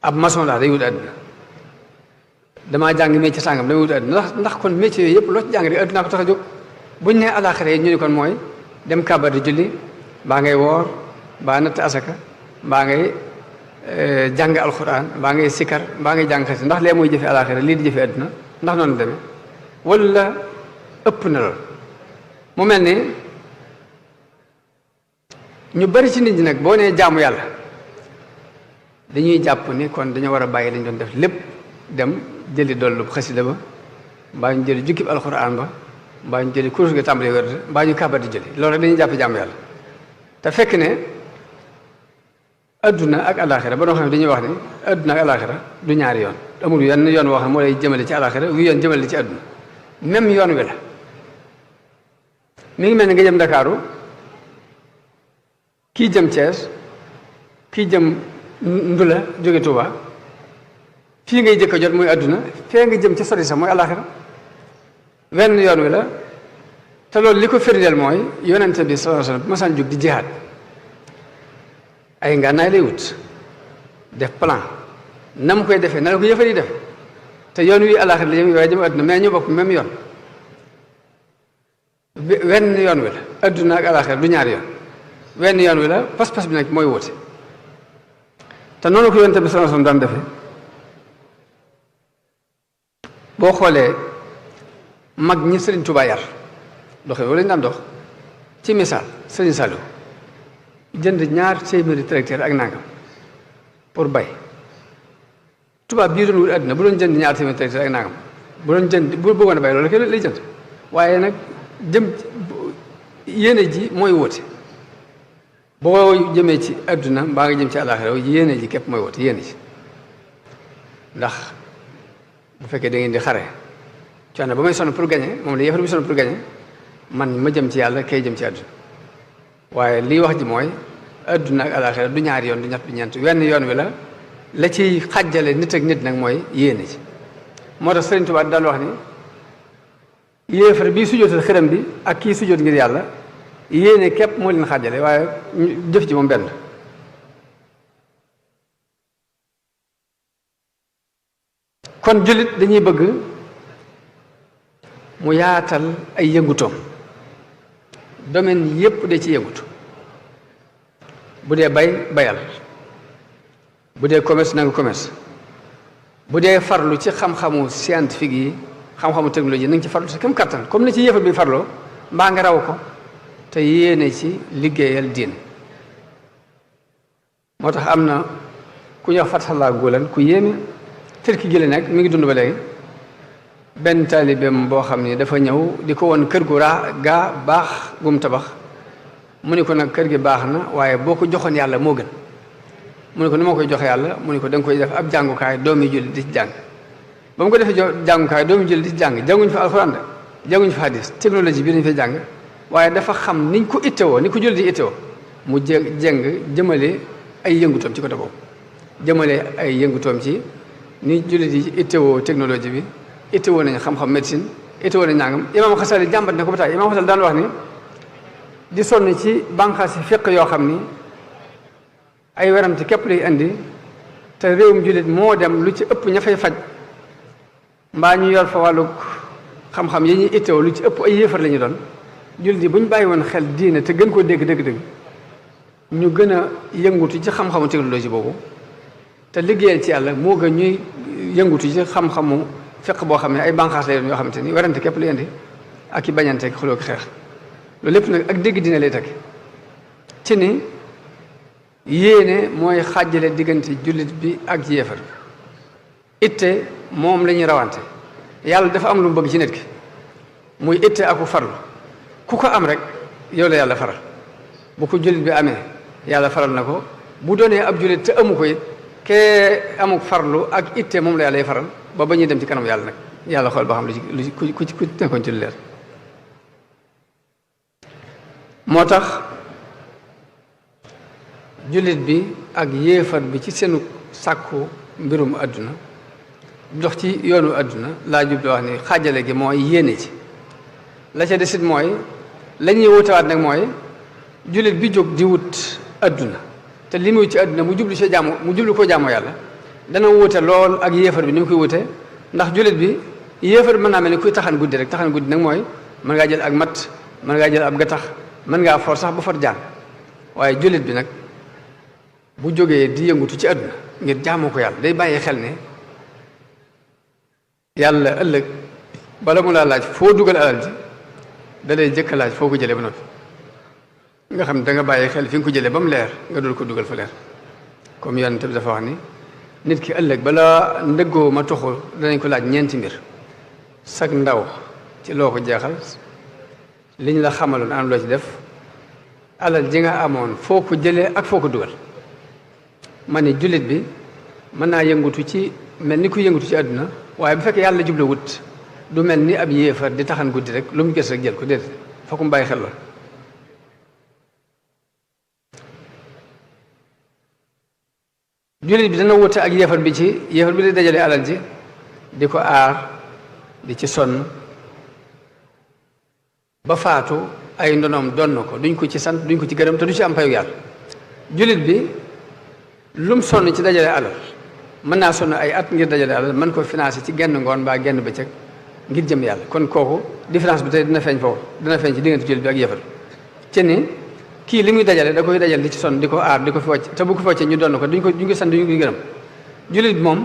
ab maçon la day wut àdduna damaa jàng métier sàngam damay wut àdduna ndax kon métier yooyu yëpp loo ci jàng rek àdduna ko tax a jóg buñ nee àllaaxira yi ñu ne kon mooy dem kàbbar di julli mbaa ngay woor mbaa natt asaka mbaa ngay jàng alxuraan mbaa ngay sikkar mbaa ngay jàng xasida ndax lee mooy jëfe àllaaxira lii di jëfe àdduna ndax noonu demee wala ëpp na lool mu mel ni ñu bari ci nit ñi nag boo nee jaamu yàlla dañuy jàpp ni kon dañoo war a bàyyi lañ doon def lépp dem jëli dollu xasida ba mbaa ñu jëli jukkib alxuraan ba mbaa ñu jëli kurus ga tàmbali wér mbaa ñu kàbbar di jëli loolu rek dañuy jàpp jaamu yàlla te fekk ne adduna ak alaxira ba doo xam ne dañuy wax ni adduna ak alaxira du ñaari yoon amul yenn yoon woo xam ne moo lay jëmale ci alaxira wi yoon jëmale ci adduna même yoon wi la mi ngi mel ni nga jëm Ndakaaru kii jëm Thiès kii jëm Ndula jóge Touba fii ngay jëkk a jot muy adduna fee nga jëm ci sori sax mooy alaxira wenn yoon wi la te loolu li ko firndeel mooy yonente bi sallallahu alayhi wasallam bu masaan jóg di jihaad ay ngànnaay lay wut def plan na mu koy defee na la ko yëfar yi def te yoon wi alaxira la jëm waaye jëm adduna mais ñu bokk même yoon wenn yoon wi la adduna ak alaxira du ñaari yoon wenn yoon wi la pas-pas bi nag mooy wute te noonu ko yonente bi sallallahu alayhi wasallam daan defee boo xoolee mag ñi Sëriñ Tuubaa yar doxe wala ñu daan dox ci misaal Sëriñ Saliou jënd 2 téeméeri tracteur ak nangam pour bay tubaab bii doon wut àddina bu doon jënd 2 téeméeri tracteur ak nangam bu doon jënd bu bëggoon a bay loolu kay lay jënd waaye nag jëm yéene ji mooy wóote boo jëmee ci àdduna mbaa nga jëm ci àllaaxira yéene ji képp mooy wóote yéene ji ndax bu fekkee da ngeen di xare coono ba may sonn pour gagner moom la yëfar bi sonn pour gagner man ma jëm ci yàlla kay jëm ci àdduna waaye lii wax ji mooy àdduna ak àllaaxira du ñaari yoon du ñett du ñeent wenn yoon wi la ciy xàjjale nit ak nit nag mooy yéene ji moo tax Sëriñ Tuubaa daan wax ni yéefar bii sujjóotal xërëm bi ak kii sujjóot ngir yàlla yéene képp moo leen xàjjale waaye jëf ji moom benn kon jullit dañuy bëgg mu yaatal ay yëngutoom domaine yépp de ci yëngutu bu dee bayal bu dee commerce na nga commerce bu dee farlu ci xam-xamu scientifique yi xam-xamu technologie na nga ci farlu sa kem kattan comme ni ci yëfal bi farloo mbaa nga raw ko te yéene ci liggéeyal diin moo tax am na ku ñuy wax Fathallah Gulen ku yéeme Turki gi la nekk mi ngi dund ba léegi benn taalibeem boo xam ni dafa ñëw di ko woon kër gu gaa baax gum tabax mu ne ko nag kër gi baax na waaye boo ko joxoon yàlla moo gën mu ne ko ni ma koy joxe yàlla mu ne ko da nga koy def ab jàngukaay doomi julli di ci jàng ba mu ko defee jàngukaay doomi julli di ci jàng jànguñ fa alxuraan de jànguñ fa hadis technologie bi dañu fay jàng waaye dafa xam niñ ko ittewoo ni ko julli di ittewoo mu jëng jëmale ay yëngutoom ci côté boobu jëmale ay yëngutoom ci ni julli di ittewoo technologie bi ittewoo nañu xam-xam médecine ittewoo nañu nangam imaam Xasali jàmbat na ko ba tey imaam Xasali daan wax ni di sonn ci bànqaas yi fiq yoo xam ni ay werante képp lay indi te réewum jullit moo dem lu ci ëpp ña fay faj mbaa ñu yor fa wàllug xam-xam yi ñuy ittewoo lu ci ëpp ay yéefar la ñu doon jullit yi bu ñu bàyyi woon xel diine te gën koo dégg dëgg-dëgg ñu gën a yëngutu ci xam-xamu technologie boobu te liggéeyal ci yàlla moo gën ñuy yëngutu ci xam-xamu fiq boo xam ne ay bànqaas lay doon yoo xamante ni werante képp lu indi ak i bañanteeg xuloo ki xeex loolu lépp nag ak dégg diine lay teg ci ni yéene mooy xàjjale diggante jullit bi ak yéefar itte moom la ñuy rawante yàlla dafa am lu mu bëgg ci nit ki muy itte aku farlu ku ko am rek yow la yàlla faral bu ko jullit bi amee yàlla faral na ko bu doonee ab jullit te amu ko it kee amuk farlu ak itte moom la yàlla faral ba ba ñuy dem ci kanam yàlla nag yàlla xool ba xam lu ci ku nekkoon ci lu leer moo tax jullit bi ak yéefar bi ci seenu sàkku mbirum àdduna dox ci yoonu àdduna laa jublu wax ni xaajale gi mooy yéene ci la ca desit mooy la ñuy wutewaat nag mooy jullit bi jóg di wut àdduna te li muy wut ci àdduna mu jublu ci jaamu mu jublu ko jaamu yàlla dana wute lool ak yéefar bi ni mu koy wute ndax jullit bi yéefar bi mën naa mel ni kuy taxan guddi rek taxan guddi nag mooy mën ngaa jël ak matt mën ngaa jël ab gattax mën ngaa for sax ba for jaan waaye jullit bi nag bu jógee di yëngutu ci àdduna ngir jaamoo ko yàlla day bàyyi xel ne yàlla ëllëg bala mu laa laaj foo dugal alal ji da lay jëkk laaj foo ko jëlee ba noppi nga xam da nga bàyyi xel fi nga ko jëlee ba mu leer nga dul ko dugal fa leer comme yonent bi dafa wax ni nit ki ëllëg bala ndëggoo ma toxu danañ ko laaj ñeenti mbir sag ndaw ci loo ko jeexal liñ la xamaloon an loo ci def alal ji nga amoon foo ko jëlee ak foo ko dugal ma ne jullit bi mën naa yëngutu ci mel ni ku yëngutu ci àdduna waaye bu fekkee yàlla jubla wut du mel ni ab yéefar di taxan guddi rek lu mu gis rek jël ko déedéet fokk mu bàyyi xel la jullit bi dana wute ak yéefar bi ci yéefar bi di dajale alal ji di ko aar di ci sonn ba faatu ay ndonoom donn ko duñ ko ci sant duñ ko ci gërëm te du ci am payu yàlla jullit bi lum sonn ci dajale alal mën naa sonn ay at ngir dajale alal mën ko financé ci genn ngoon mbaa genn bëccëg ngir jëm yàlla kon kooku différence bi tey dina feeñ foofu dina feeñ ci diggante jullit bi ak yéefar ci ni kii li muy dajale da koy dajale di ci sonn di ko aar di ko fi wàcc te bu ko fi wàccee ñu donn ko duñ ko sant duñ ko gërëm jullit bi moom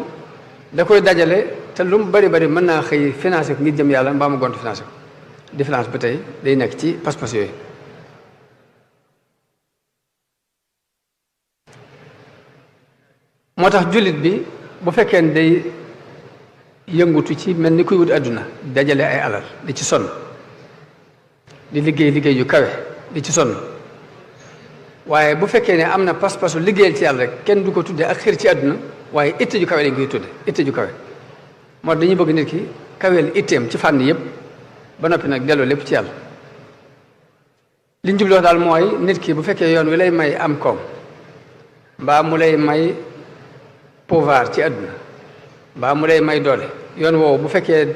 da koy dajale te lu mu bari bari mën naa xëy financé ko ngir jëm yàlla mbaa mu gont financé ko différence bi tey day nekk ci pas-pas yooyu moo tax jullit bi bu fekkee ne day yëngutu ci mel ni kuy wut àdduna dajale ay alal di ci sonn di liggéey yu kawe di ci sonn waaye bu fekkee ne am na pas-pasu liggéeyal ci yàlla rek kenn du ko tudde ak xir ci àdduna waaye itte ju kawe lañ koy tudde itte ju kawe moo dañuy bëgg nit ki kaweel itteem ci fànn yëpp ba noppi nag delloo lépp ci yàlla liñ jubloo daal mooy nit ki bu fekkee yoon wi lay may am koom mbaa mu lay may pouvoir ci àdduna mbaa mu lay may doole yoon woowu bu fekkee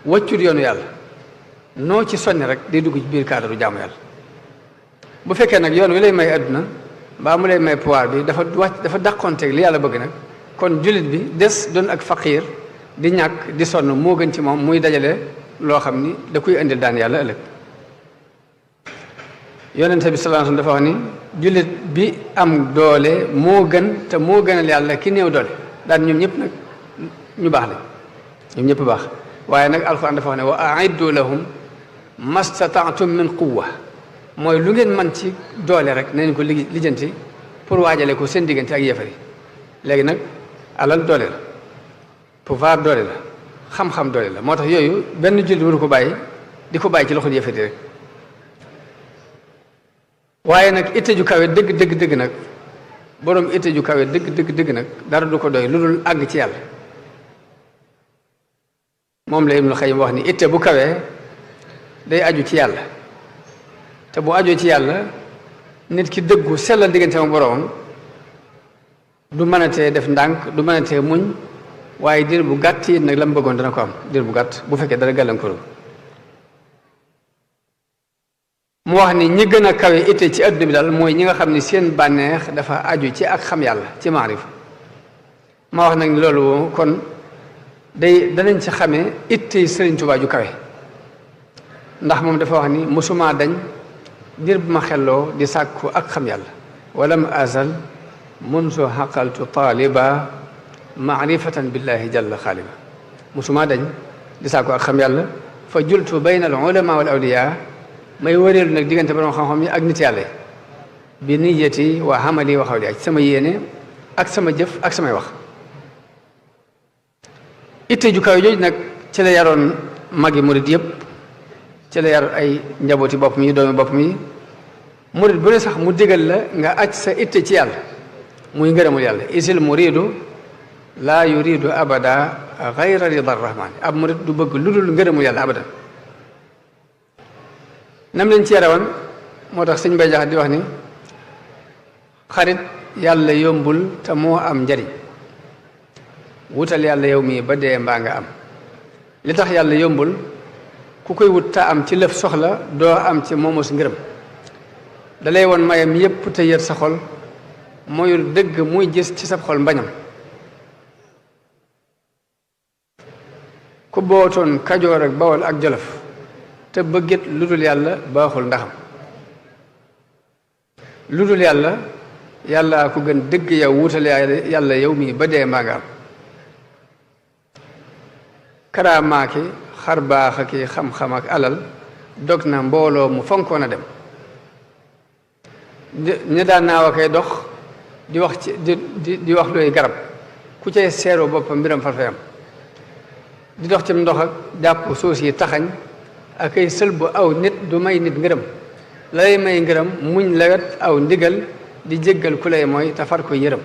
wàccul yoonu yàlla noo ci sonni rek day dugg ci biir cadre jaamu yàlla bu fekkee nag yoon wi lay may àdduna mbaa mu lay may pouvoir bi dafa dàqonteeg li yàlla bëgg nag kon jullit bi des doon ak faqiir di ñàkk di sonn moo gën ci moom muy dajale loo xam ni da koy indil daan yàlla ëllëg yonente bi sallallahu alayhi wasallam dafa wax ni jullit bi am doole moo gën te moo gënal yàlla ki néew doole daan ñoom ñëpp nag ñu baax lañ ñoom ñëpp baax waaye nag alquran dafa wax ne wa a'iddu lahum mastata'tum min quwwa mooy lu ngeen man ci doole rek nañ ko lijjanti pour waajale ko seen diggante ak yéefar yi léegi nag alal doole la pouvoir doole la xam-xam doole la moo tax yooyu benn jullit waru ko bàyyi di ko bàyyi ci loxo yéefar yi rek waaye nag itte ju kawe dëgg nag boroom itte ju kawe dëgg nag dara du ko doy lu dul àgg ci yàlla moom la Ibnul Qayyim wax ni itte bu kawee day aju ci yàlla te bu ajoo ci yàlla nit ki dëggu sellal diggante ak boroomam du mën a tee def ndànk du mën a tee muñ waaye diir bu gàtt it nag la mu bëggoon dana ko am diir bu gàtt bu fekkee dara gàllankoor mu wax ni ñi gën a kawe itte ci adduna bi daal mooy ñi nga xam ni seen bànneex dafa aju ci ak xam yàlla ci maarifa ma wax nag ni loolu kon danañ ci xamee itte Sëriñ Tuubaa ju kawe ndax moom dafa wax ni musuma dañ dir bu ma xelloo di sàkku ak xam yàlla walam azal munsu xaqaltu taaliba maarifatan billahi jalla xaaliba musuma dañ di sàkku ak xam yàlla fa jultu bayna al ulama wal awliya may wëreelu nag diggante borom xam-xam yi ak nit yàlla bi niyati wa amali wa xawli ak sama yéene ak sama jëf ak samay wax itte ju kaw jooju nag ci la yaroon magi murid yëpp ci la yar ay njabooti bopp mi doomi bopp mi murid bu ne sax mu digal la nga aj sa itte ci yàlla muy ngërëmul yàlla isil muridu laa yuridu abada gayra rida rahmani ab murid du bëgg lu dul ngërëmul yàlla abadan nam leen ci yarawan moo tax sëñ Bay Jaxate di wax ni xarit yàlla yombul te moo am njariñ wutal yàlla yow mii ba dee mbaa nga am li tax yàlla yombul ku koy wut ta am ci lëf soxla doo am ci moomos ngërëm dalay woon mayam yépp te yër sa xol mooyul dëgg muy gis ci sa xol mbañam ku bootoon Kajoor ak Bawol ak Jolof te bëggit lu dul yàlla baaxul ndaxam lu dul yàlla yàlla ku gën dëgg yow wutal yàlla yow mii ba dee mbaa nga am karaamaaki xar baax ak xam-xam ak alal dog na mbooloo mu fonkoon a dem ña daan naaw a koy dox di wax ci di wax looy garab ku cay seeroo boppam mbiram farfayam di dox ci ndox ak jàpp suus yi taxañ ak ay sël bu aw nit du may nit ngërëm la lay may ngërëm muñ lawet aw ndigal di jéggal ku lay mooy te far ko yërëm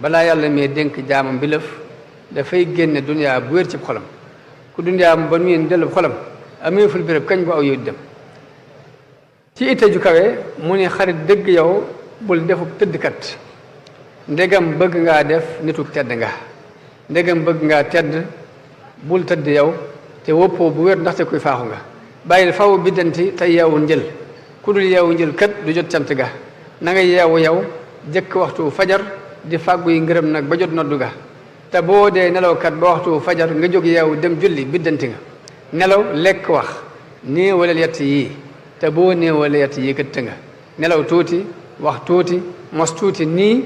balaa yàlla mee dénk jaamam bi lëf dafay génne duniyaa bu wér ci xolam ku duniyaa ba nuy dellu xolam ameeful béréb kañ bu aw yow dem ci itte ju kawe mu ne xarit dëgg yow bul defub tëddkat ndegam bëgg ngaa def nituk tedd nga ndegam bëgg ngaa tedd bul tëdd yow te woppoo bu wér ndaxte kuy faaxu nga bàyyil faw biddanti te yeewu njël ku dul yeewu njël kat du jot cant ga na nga yeewu yow jëkk waxtu fajar di fàggu yi ngërëm nag ba jot noddu ga te boo dee nelawkat ba waxtu fajar nga jóg yeewu dem julli biddanti nga nelaw lekk wax néewalal yett yii te boo néewale yett yii kat nga nelaw tuuti wax tuuti mos tuuti nii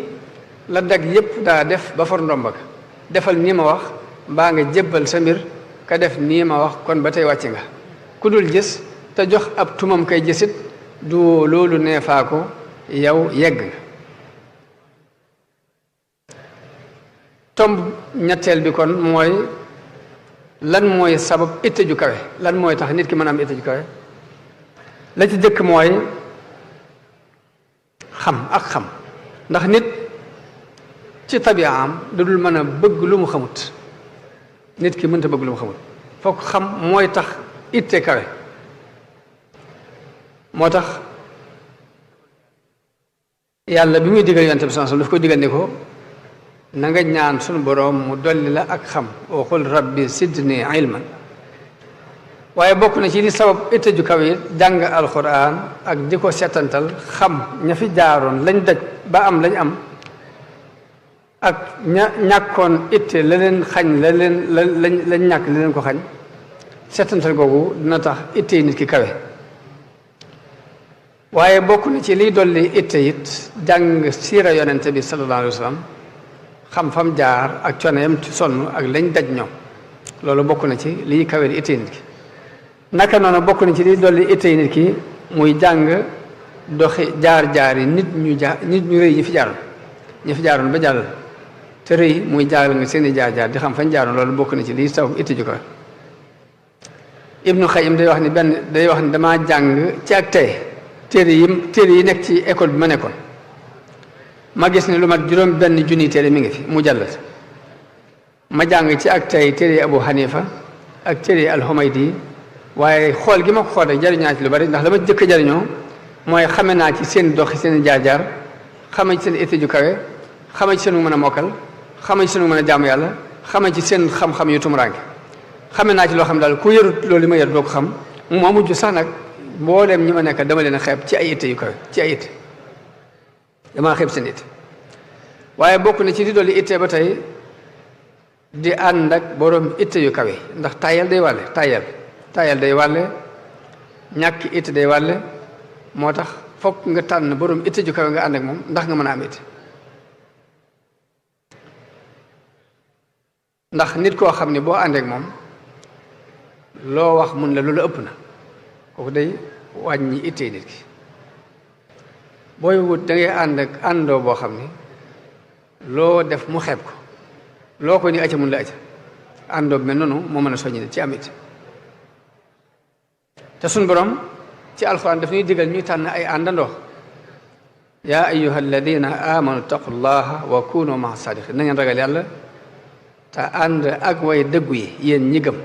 la dag yépp daa def ba for ndomba ga defal nii ma wax mbaa nga jébbal sa mbir ka def nii ma wax kon ba tey wàcc nga ku dul gis te jox ab tumam kay gisit du loolu neefaa ko yow yegg nga tomb ñetteel bi kon mooy lan mooy sabab itte ju kawe lan mooy tax nit ki mën a am itte ju kawe la ci jëkk mooy xam ndax nit ci tabiaam da dul mën a bëgg lu mu xamut nit ki mënta bëgg lu mu xamut fokk xam mooy tax itte kawe moo tax yàlla bi muy digal yonent bi sallallahu alayhi wasallam daf ko digal ni ko na nga ñaan sunu boroom mu dolli la ak xam wa qul rabbi sidni ilman waaye bokk na ci li sabab itte ju kawe it jàng alquran ak di ko setantal xam ña fi jaaroon lañ daj ba am lañ am ak ñàkkoon itte la leen xañ lañ ñàkk la leen ko xañ setantal googu dina tax itte nit ki kawe waaye bokk na ci liy dolli itte it jàng siira yonente bi sallallahu alayhi wa sallam xam fam jaar ak coneem ci sonn ak lañ daj ñoom loolu bokk na ci liy kawe di itte nit ki naka noonu bokk na ci liy dolli itte nit ki muy jàng doxi jaar-jaar yi nit ñu rëy ñi fi jaaroon ba jàll te rëy muy jaaral nga seen i jaar-jaar di xam fañ jaaroon loolu bokk na ci liy saw itte ju ko Ibnu Xayyim day wax ni damaa jàng ci ak tey téere yi nekk ci école bi ma nekkoon ma gis ne lu mat juróom benn junni téere mi ngi fi mu jàllat ma jàng ci ak tey téere Abu Hanifa ak téere al-Humaydi waaye xool gi ma ko xool rek jariñaa ci lu bari ndax la ma jëkk jariñoo mooy xame naa ci seen doxi seen jaar-jaar xame ci seen itte ju kawe xame ci seen mën a mokkal xame ci seen mën a jaamu yàlla xame ci seen xam-xam yu tumuraanke xame naa ci loo xam daal ku yarut loolu ma yar doo ko xam moo mujj sax nag mbooleem ñi ma nekk dama leen a xeeb ci ay itte yu kawe ci ay itte damaa xeeb seen itte waaye bokk na ci di dolli itte ba tey di ànd ak boroom itte yu kawe ndax tayal day wàlle tayal day wàlle ñàkk itte day wàlle moo tax fokk nga tànn borom itte ju kawe nga ànd ak moom ndax nga mën a am itte ndax nit koo xam ne boo ànd ak moom loo wax mun la loolu ëpp na kooku day wàññi ittee nit ki booy wut da ngay ànd ak àndoo boo xam ni loo def mu xeeb ko loo ko ni acca mun la acca àndoo bi mel noonu moo mën a soññi nit ci am it te suñ borom ci alxuraan daf ñuy digal ñuy tànn ay àndandoo yaa ayyuha alladina amanu taqullaha wa kunu maa sadiqin na ngeen ragal yàlla te ànd ak way dëggu yi yéen ñi gëm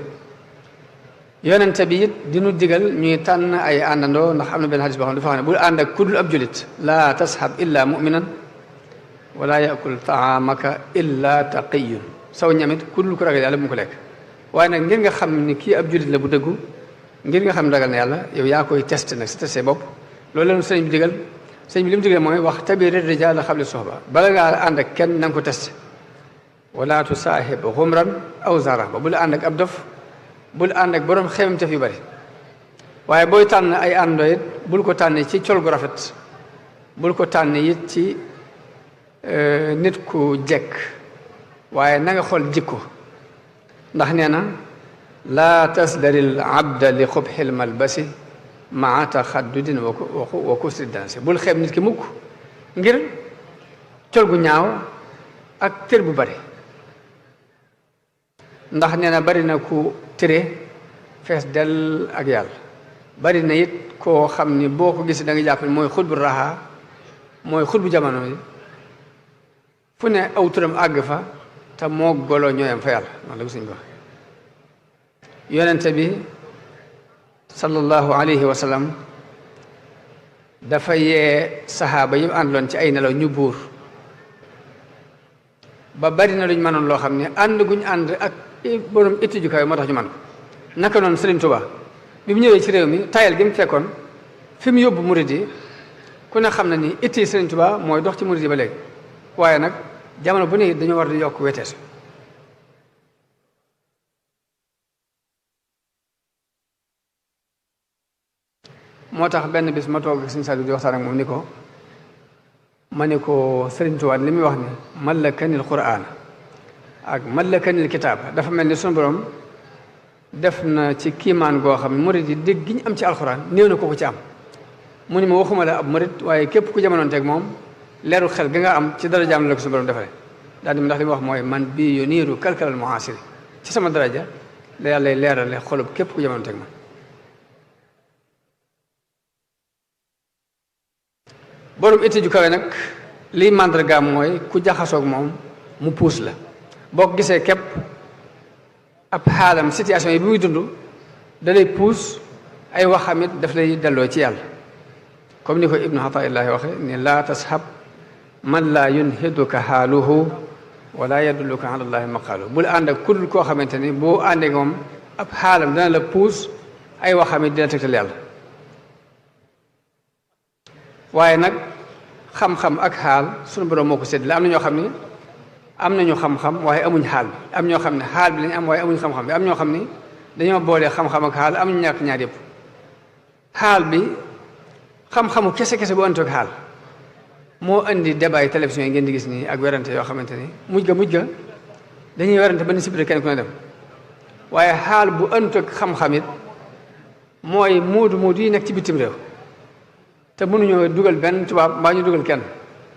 yonente bi it dinu digal ñuy tànn ay àndandoo ndax am na benn xadis boo xam ne dafa xam ne bul ànd ak kudul ab julit laa tashab illa muminan wala yakul taamaka illa taqiyun saw ñamit kudul ku ragal yàlla bu mu ko lekk waaye nag ngir nga xam ni kii ab julit la bu dëggu ngir nga xam ne ragal na yàlla yow yaa koy testé nag si testé bopp loolu leen sëñ bi digal sëñ bi li mu digal mooy wax tabiri rijaal xabli soxba bala ngaa ànd ak kenn na nga ko testé wala tusaahib xumran aw zaraba bul ànd ak ab dof bul ànd ak borom xemamtef yu bari waaye booy tànn ay àndoo it bul ko tànn ci col gu rafet bul ko tànn it ci nit ku jekk waaye na nga xool jikko ndax nee na laa tasdaril abda li xubxil malbasi maa taxaddudin wa kusri dansi bul xeeb nit ki mukk ngir col gu ñaaw ak tër bu bari ndax nee na bari na ku tëre fees dell ak yàlla bari na it koo xam ni boo ko gis da nga jàpp ne mooy xut bu raxaa mooy xut bu jamono yi fu ne aw turam àgg fa te moo golo ñooyam fa yàlla noonu la ko suñ ko yonente bi sallallahu alayhi wa sallam dafa yee saxaaba yi àndoon ci ay nelaw ñu buur ba bari na luñ mënoon loo xam ne ànd guñ ànd ak borom itti ju kawe moo tax ñu man ko naka noonu Sëriñ Tuubaa bi mu ñëwee ci réew mi tayal gi mu fekkoon fi mu yóbbu murid yi ku ne xam na ni itti Sëriñ Tuubaa mooy dox ci murid yi ba léegi waaye nag jamono bu ne dañoo war di yokk wetees moo tax benn bis ma toog Sëriñ Saliou di waxtaan ak moom ni ko ma ne ko Sëriñ Tuubaa li muy wax ni mallakanil qur'aan ak mallakanil kitaab dafa mel ni sunu borom def na ci kiimaan goo xam ne murid yi dégg gi ñu am ci alxuraan néew na ko ci am mu ni ma waxuma la ab murid waaye képp ku jamonoon teg moom leeru xel ga nga am ci darajaam la ko sunu borom defaree daal di ndax li mu wax mooy man bii yu niiru kalkalal muasiri ci sama daraja la yàlla leerale xolub képp ku jamonoon teg man borom itti ju kawe nag liy màndargaam mooy ku jaxasoog moom mu puus la boo ko gisee képp ab xaalam situation yi bi muy dund da lay puus ay waxamit daf lay delloo ci yàlla comme ni ko ibnu Ataa'illahi waxe ni laa tashab man laa yunhiduka xaaluhu wala yadulluka ala llahi maqaalu bul ànd ak kudul koo xamante ni boo àndee moom ab xaalam dana la puus ay waxamit dina tegtal yàlla waaye nag xam-xam ak xaal sunu borom moo ko séddale am na ñoo xam ni am nañu xam-xam waaye amuñ xaal bi am ñoo xam ne xaal bi lañu am waaye amuñ xam-xam bi am ñoo xam ni dañoo boolee xam-xam ak xaal amuñu ñàkk ñaar yëpp xaal bi xam-xamu kese-kese bu ëntoog xaal moo indi débat yi télévision yi ngeen di gis nii ak werante yoo xamante ni mujj ga dañuy werante ba ni sibité kenn ku ne dem waaye xaal bu ëntoog xam-xam it mooy muudu yi nekk ci bitim réew te mënuñoo dugal benn tubaab mbaa ñu dugal kenn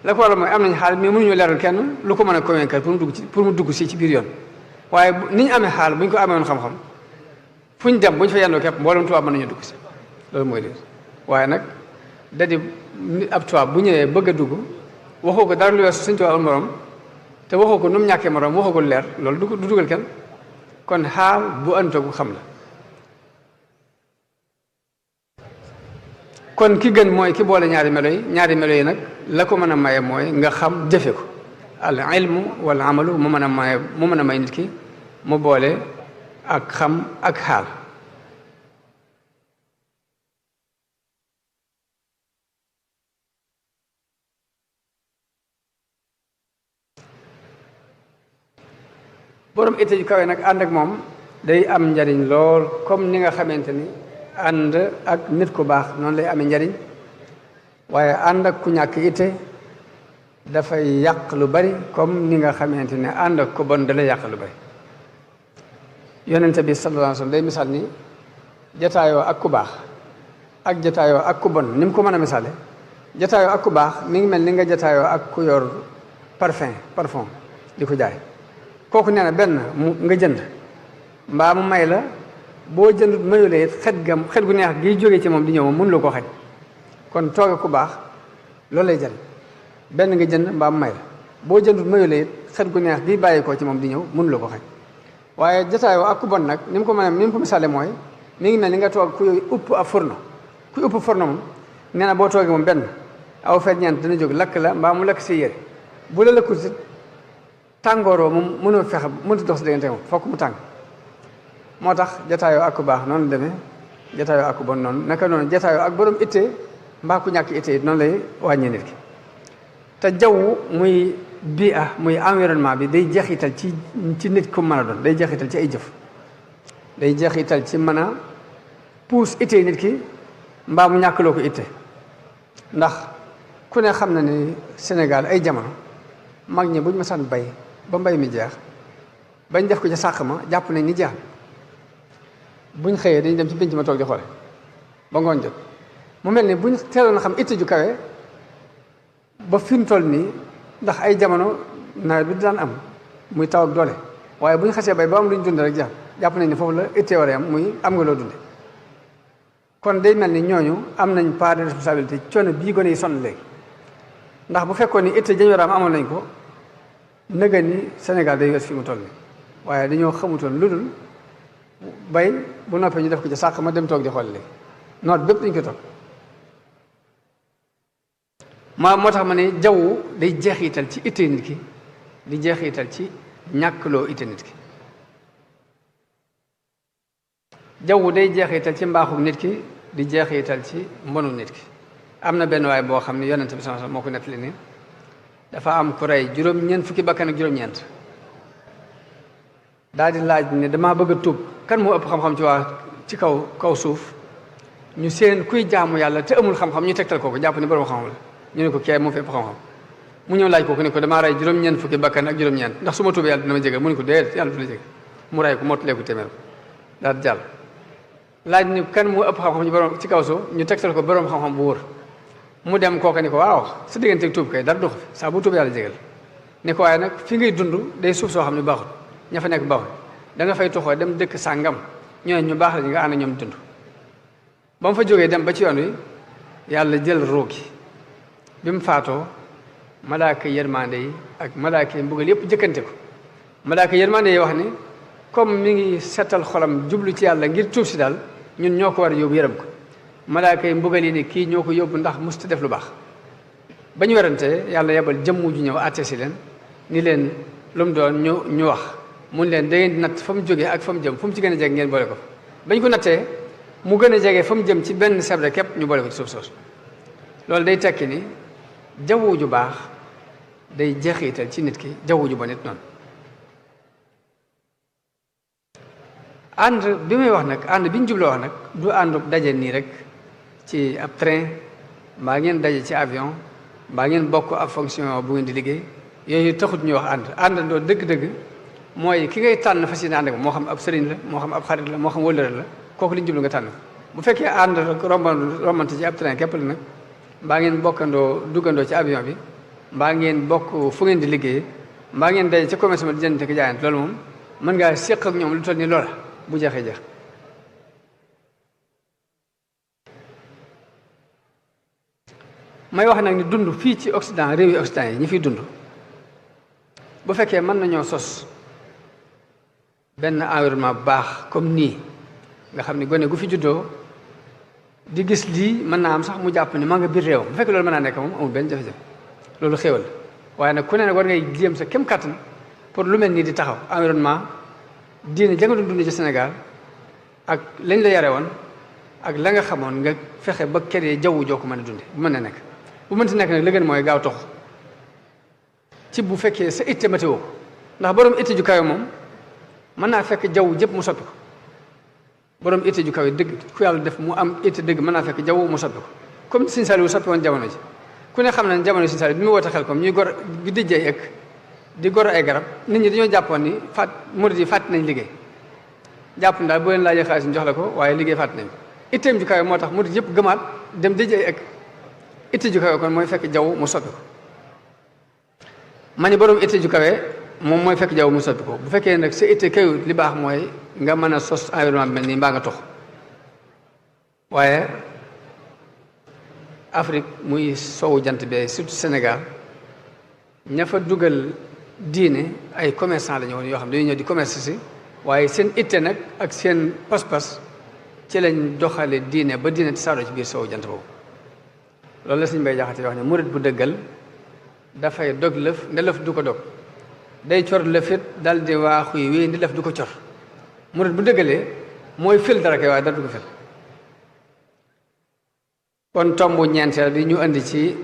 la ko waral mooy am nañ xaal mais mënuñoo leeral kenn lu ko mën a convaincre pour mu dugg si ci biir yoon waaye ni ñu amee xaal bu ñu ko amee woon xam-xam fu ñu dem bu ñu fa yendoo képp mboolem tubaab mën nañu dugg si loolu mooy lii waaye nag da di ab tubaab bu ñëwee bëgg a dugg waxoo ko dara lu weesu suñ tubaab morom te waxoo ko nu mu ñàkkee morom waxoo ko leer loolu du dugal kenn kon xaal bu ëntoogu xam la kon ki gën mooy ki boole ñaari melo yi nag la ko mën a maye mooy nga xam jëfe ko al ilmu wal amalu mu mën a may nit ki mu boole ak xam ak xaal borom itte ju kawe nag ànd ak moom day am njariñ lool comme ni nga xamante ni ànd ak nit ku baax noonu lay amee njariñ waaye ànd ak ku ñàkk itte dafay yàq lu bari comme ni nga xamante ne ànd ak ku bon da lay yàq lu bari. yonente bi sallallahu alayhi wasallam day misaal ni jataayoo ak ku baax ak jataayoo ak ku bon ni mu ko mën a misaale jataayoo ak ku baax mi ngi mel ni nga jataayoo ak ku yor parfum di ko jaay kooku nee na benn nga jënd mbaa mu may la boo jënd mayulee xet gu neex gi jógee ci moom di ñëw moom mënuloo koo xaj kon tooge ku baax loolu lay jël benn nga jënd mbaa mu may la boo jëndut mayulee xet gu neex gi bàyyi ko ci moom di ñëw mënuloo ko xaj waaye jataayoo ak ku bon nag ni mu ko misaale mooy mi ngi mel ni nga toog kuy upp ab fourneau kuy upp fourneau moom nee na boo toogee moom benn aw ferñeent dina jóg lakk la mbaa mu lakk si yére bu la lëkkul si tàngooroo moom mënut dox si diggante moom fokk mu tàng moo tax jataayoo ak ku baax noonu demee jataayoo ak ku bon noonu naka noonu jataayoo ak borom ittee mbaa ku ñàkk ittee noonu lay wàññee nit ki te jaww muy muy environnement bi day jeexital ci nit ku mën a doon day jeexital ci ay jëf day jeexital ci mën a puus ittee nit ki mbaa mu ñàkkloo ko ittee ndax ku ne xam na ne Sénégal ay jamono mag ñi buñ ma san bay ba mbay mi jeex bañ def ko ca sàq ma jàpp nañ ni jeex buñ xëyee dañu dem ci pénc ma toog di xoole ba ngoon jot mu mel ni buñ teeloon a xam itte ju kawe ba fi mu toll nii ndax ay jamono nawet bi daan am muy taw ak doole waaye bu ñu xasee bay ba am lu ñu dund rek jàpp nañ ni foofu la itte war a am muy am nga loo dunde kon day mel ni ñooñu am nañ part de responsabilité coono bii gone yi sonn léegi ndax bu fekkoon ni itte jañ war a am amoon nañ ko nëga ni Sénégal day wees fi mu toll nii waaye dañoo xamutoon lu dul bay bu noppee ñu def ko ci sàq ma dem toog di xool léegi noot bépp dañ ko toog moo tax ma ne jaww day jeexital ci itte nit ki di jeexital ci ñàkkloo itte nit ki jaww day jeexital ci mbaaxu nit ki di jeexital ci mbonu nit ki am na benn waay boo xam ne yonent bi sallallahu alayhi wasallam moo ko nettali ni dafa am ku rey juróom-ñeent fukki bakkan ak juróom-ñeent daal di laaj ne damaa bëgg a tuub kan moo ëpp xam-xam ci kaw suuf ñu seen kuy jaamu yàlla te amul xam-xam ñu tegtal kooku jàpp ni borom xam-xam la ñu ne ko kee moo fi ëpp xam-xam mu ñëw laaj kooku ne ko damaa rey juróom-ñeent fukki bakkan ak juróom-ñeent ndax su ma tuubee yàlla dina ma jégal mu ne ko déedéet yàlla du la jégal mu rey ko mottalee ko téeméer daal di jàll laaj ni kan moo ëpp xam-xam ci kaw suuf ñu tegtal ko borom xam-xam bu wóor mu dem kooka ni ko waaw sa diggante tuub kay dara doxu fi saa bu tuub yàlla jégal ni ko waaye nag fi ngay dund day suuf soo xam ne baaxul ña fa nekk baaxul da nga fay toxoo dem dëkk sàngam ñooñu ñu baax la ñu nga ànd ñoom dund ba mu fa jógee dem ba ci yoon wi yàlla jël ruu gi bi mu faatoo malaaka yërmande yi ak malaaka yi mbugal yëpp jëkkante ko malaaka yërmande yi wax ni comme mi ngi setal xolam jublu ci yàlla ngir tuub si daal ñun ñoo ko war a yóbbu yërëm ko malaaka yi mbugal yi ni kii ñoo ko yóbbu ndax musta def lu baax ba ñu werante yàlla yebal jëmm ju ñëw àtte si leen ni leen lu mu doon ñu wax mun leen da ngeen di natt fa mu jógee ak fa mu jëm fu mu ci gën a jege ngeen boole ko bañ ko nattee mu gën a jege fa mu jëm ci benn sebre képp ñu boole ko ci suuf soosu loolu day tekki ni jawwu ju baax day jeexital ci nit ki jawwu ju bon nit noonu ànd bi may wax nag ànd bi ñu jubloo wax nag du àndu daje nii rek ci ab train mbaa ngeen daje ci avion mbaa ngeen bokk ab fonction bu ngeen di liggéey yooyu taxut ñuy wax àndandoo dëgg-dëgg mooy ki ngay tànn fas yéene ànd ak moo xam ab sëriñ la moo xam ab xarit la moo xam wëllëre la kooku li ñu jublu nga tànn bu fekkee ànd rombante ci ab train képp la nag mbaa ngeen bokkandoo duggandoo ci avion bi mbaa ngeen bokk fu ngeen di liggéey mbaa ngeen daje ci commerce ma di jënd ko jaayante loolu moom mën ngaa séq ak ñoom lu toll ni loola bu jeexee jeex may wax nag ni dund fii ci Occident réew yi Occident yi ñi fiy dund bu fekkee mën nañoo sos benn environnement bu baax comme nii nga xam ni gone gu fi juddoo di gis lii mën naa am sax mu jàpp ni maa nga biir réew bu fekkee loolu mën naa nekk moom amul benn jafe-jafe loolu xéewal waaye nag ku ne nag war ngay jéem sa kem kàttan pour lu mel nii di taxaw environnement diine ja nga doon dund ci Sénégal ak lañ la yare woon ak la nga xamoon nga fexe ba kër jaww joo ko mën a dunde bu mën na nekk bu mënti nekk nag la gën mooy gaaw tox ci bu fekkee sa itte météo ko ndax borom itte ju kawe moom mën naa fekk jaww jëpp mu soppi ko borom itte ju kawe dëgg ku yàlla def mu am itte dëgg mën naa fekk jaww mu soppi ko comme Sëñ Saaliw soppi woon jamono ji ku ne xam ne jamono Sëñ Saaliw bi mu woote xel comme ñuy gor di dijjee ek di gor ay garab nit ñi dañoo jàppoon ni murid yi fàtt nañ liggéey jàpp na daal boo leen laajee xaalis ñu jox la ko waaye liggéey fàtt nañ itteem ju kawe moo tax murid yëpp gëmaat dem dijjee ek itte ju kawe kon mooy fekk jaww mu soppi ko ma ne borom itte ju kawe moom mooy fekk jaww mu soppi ko bu fekkee nag sa itte kayut li baax mooy nga mën a sos environnement bi mel nii mbaa nga tox waaye Afrique muy sowu jant bi surtout Sénégal ña fa dugal diine ay commerçant la ñu woon yoo xam ne dañuy ñëw di commerce si waaye seen itte nag ak seen pas-pas ci lañ doxale diine ba diine tasaaroo ci biir sowu jant boobu loolu la Sëñ Bay Jaxate wax ne murit bu dëggal dafay dog lëf nde lëf du ko dog day cor lëfit dal di waaxu yi wéy ndi lëf du ko cor murit bu dëggalee mooy fil dara kay waaye dara du ko fil kon tombu ñeenteel bi ñu indi ci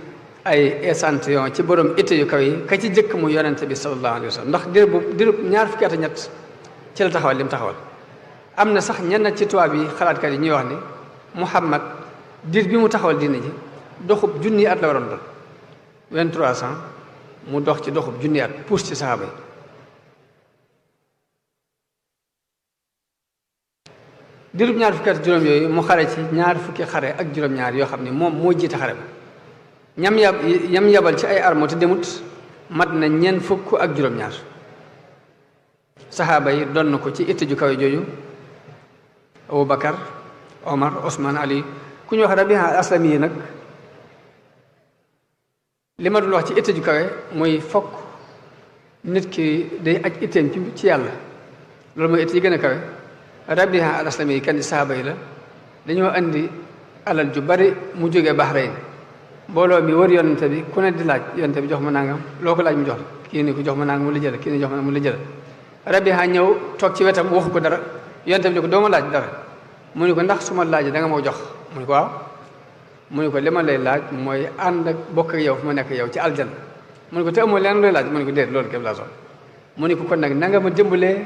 ay échantillon ci borom itte yu kaw yi ka ci jëkk mu yonente bi sallallahu alayhi wa sallam ndax diir ñaar fukki at ñett ci la taxawal li mu taxawal am na sax ñenn ci tubaab yi xalaatkat yi ñuy wax ni Muhammad diir bi mu taxawal diine ji doxub junni at la waroon doon 2300 mu dox ci doxub junni at puus ci saxaaba yi diirub ñaar fukki at juróom yooyu mu xare ci ñaar fukki xare ak juróom-ñaar yoo xam ne moom moo jiite xare ba ñam yabal ci ay armo te demut mat na ñeent fukk ak juróom-ñaar saxaaba yi doon na ko ci itte ju kawe jooju Abu Bakar Omar Ousmane Ali ku ñu wax Rabi'a Aslami yi nag li ma dul wax ci itte ju kawe mooy fokk nit ki day aj itteem ci yàlla loolu mooy itte yi gën a kawe Rabi'a al-Aslami yi kenn saxaaba yi la dañoo andi alal ju bari mu jógee Bahrain mbooloo mi wër yonente bi ku ne di laaj yonente bi jox ma nangam loo ko laaj mu jox la kii ni ko jox ma nangam mu la jël kii ni jox ma mu la jël Rabi'a ñëw toog ci wetam waxu ko dara yonente bi ne ko doo ma laaj dara mu ne ko ndax su ma laajee da nga ma jox mu ne ko waaw mu ne ko li ma lay laaj mooy ànd ak bokk ak yow fu ma nekk yow ci aljan mu ne ko te amoo leen looy laaj mu ne ko déet loolu képp laa soxla mu ne ko kon nag na nga ma dimbalee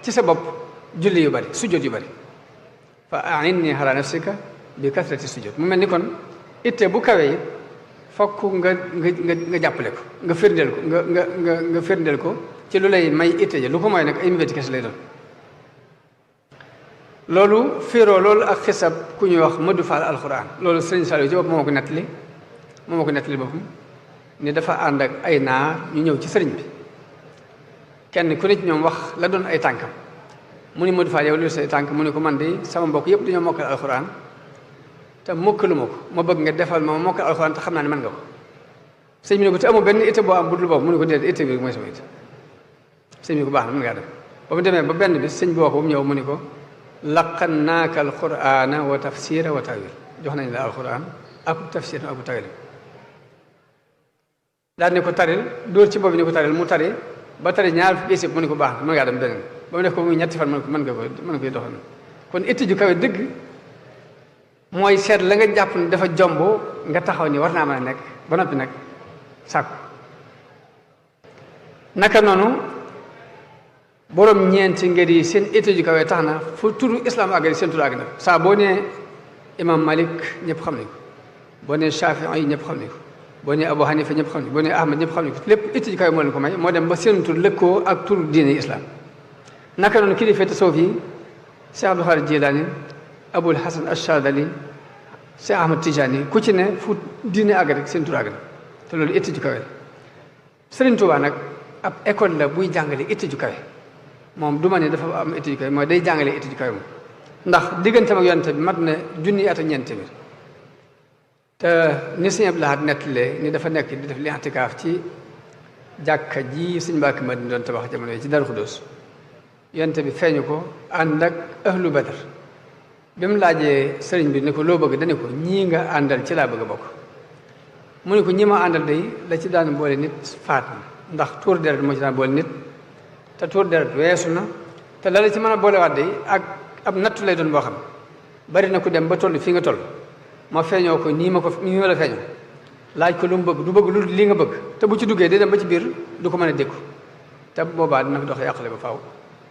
ci sa bopp julli yu bari sujjóot yu bari fa a'inni ala nafsika bi kasrati sujjóot mu mel ni kon itte bu kawe it fokk nga jàppale ko nga firndeel ko nga firndeel ko ci lu lay may itte ja lu ko mooy nag ay mébéti kese lay doon loolu fiiroo loolu ak xisab ku ñuy wax Modou Fall alxuraan loolu Sëriñ Saliou ci bopp moo ma ko nettali boppam ni dafa ànd ak ay naar ñu ñëw ci sëriñ bi kenn ku ne ci ñoom wax la doon ay tànkam mu ni Modou Fall yow lu say tànk mu ne ko man de sama mbokk yëpp dañoo mokkal alxuraan te mokkalu ma ko ma bëgg nga defal ma mokkal alxuraan te xam naa ne mën nga ko sëñ bi ne ko te amoo benn itte boo am budul boobu mu ne ko déedéet itte bi mooy sama itte sëñ bi ne ko baax na mën ngaa dem ba mu demee ba benn bi sëñ bi woo ko mu ñëw mu ne ko laqannaaka alqur'ana wa tafsira wa tawil jox nañ la alquran ak tafsir ak tawil daal ne ko taril dóor ci boobu ne ko taril mu tari ba tari ñaar fukki isib mu ne ko baax mën ngaa dem beneen ba mu def ko muy ñetti fan mën nga koy doxal kon itti ju kawe dëgg mooy seet la nga jàpp ne dafa jomb nga taxaw ni war naa mën a nekk ba noppi nag sàkku naka noonu borom ñeenti ngir yi seen itte ju kawe tax na fu turu islam àgg seen turu àgg na saa boo nee imam Malik ñëpp xam nañ ko boo nee Shafii yi ñëpp xam nañ ko boo nee Abu Hanifa ñëpp xam nañ ko boo nee Ahmad ñëpp xam nañ ko lépp itte ju kawe moo leen ko may moo dem ba seen tur lëkkoo ak turu diine islam naka noonu kilifa tasawuf yi Cheikh Abdul Xaadir Jilaani Abul Hasan Achadali Cheikh Ahmad Tijani ku ci ne fu diine àgg rek seen tur àgg na te loolu itte ju kawe la Sëriñ Tuubaa nag ab école la buy jàngale itte ju kawe moom du ma ne dafa am itte ju kawe mooy day jàngale itte ju kawe moom ndax digganteem ak yonent bi mat na junni at ak ñeent tamit te ni Sëñ Abdul Ahad nettalee ni dafa nekk di def li i'tikaaf ci jàkka ji Sëñ Mbàkke Madina doon tabax jamono yi ci Daaru Xudoos yonent bi feeñu ko ànd ak ahlu Badar bi mu laajee sëriñ bi ne ko loo bëgg dane ko ñii nga àndal ci laa bëgg a bokk mu ne ko ñi ma àndal day la ci daan boole nit faat na ndax tuur deret moo ci daan boole nit te tuur deret weesu na te la ci mën a boolewaat day ak ab nattu lay doon boo xam bari na ku dem ba toll fii nga toll ma feeñoo ko nii ma la feeñoo laaj ko lu mu bëgg du bëgg lu lii nga bëgg te bu ci duggee day dem ba ci biir du ko mën a dékku te boobaa dina fi dox yàqale ba faaw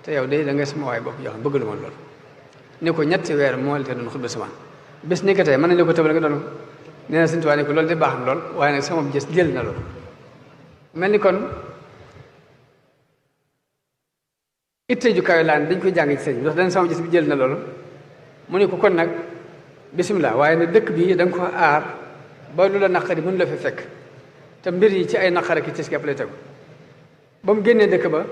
te yow day da ngay sama waay bopp yoo xam bëgg lu ma lool ne ko ñetti weer moo la te doon xutba samaan bés ni ko tey mën nañ la ko tëbal nga doon ko nee na Sëñ Tuubaa ne ko loolu de baax na lool waaye nag sama gis jël na loolu mel ni kon itte ju kawe laan dañ koy jàng ci sëñ bi ndax dañ sama gis bi jël na loolu mu ne ko kon nag bisimilah waaye nag dëkk bi da nga ko aar ba lu la naqari mënu la fi fekk te mbir yi ci ay naqara ki tis képp lay tegu ba mu génnee dëkk ba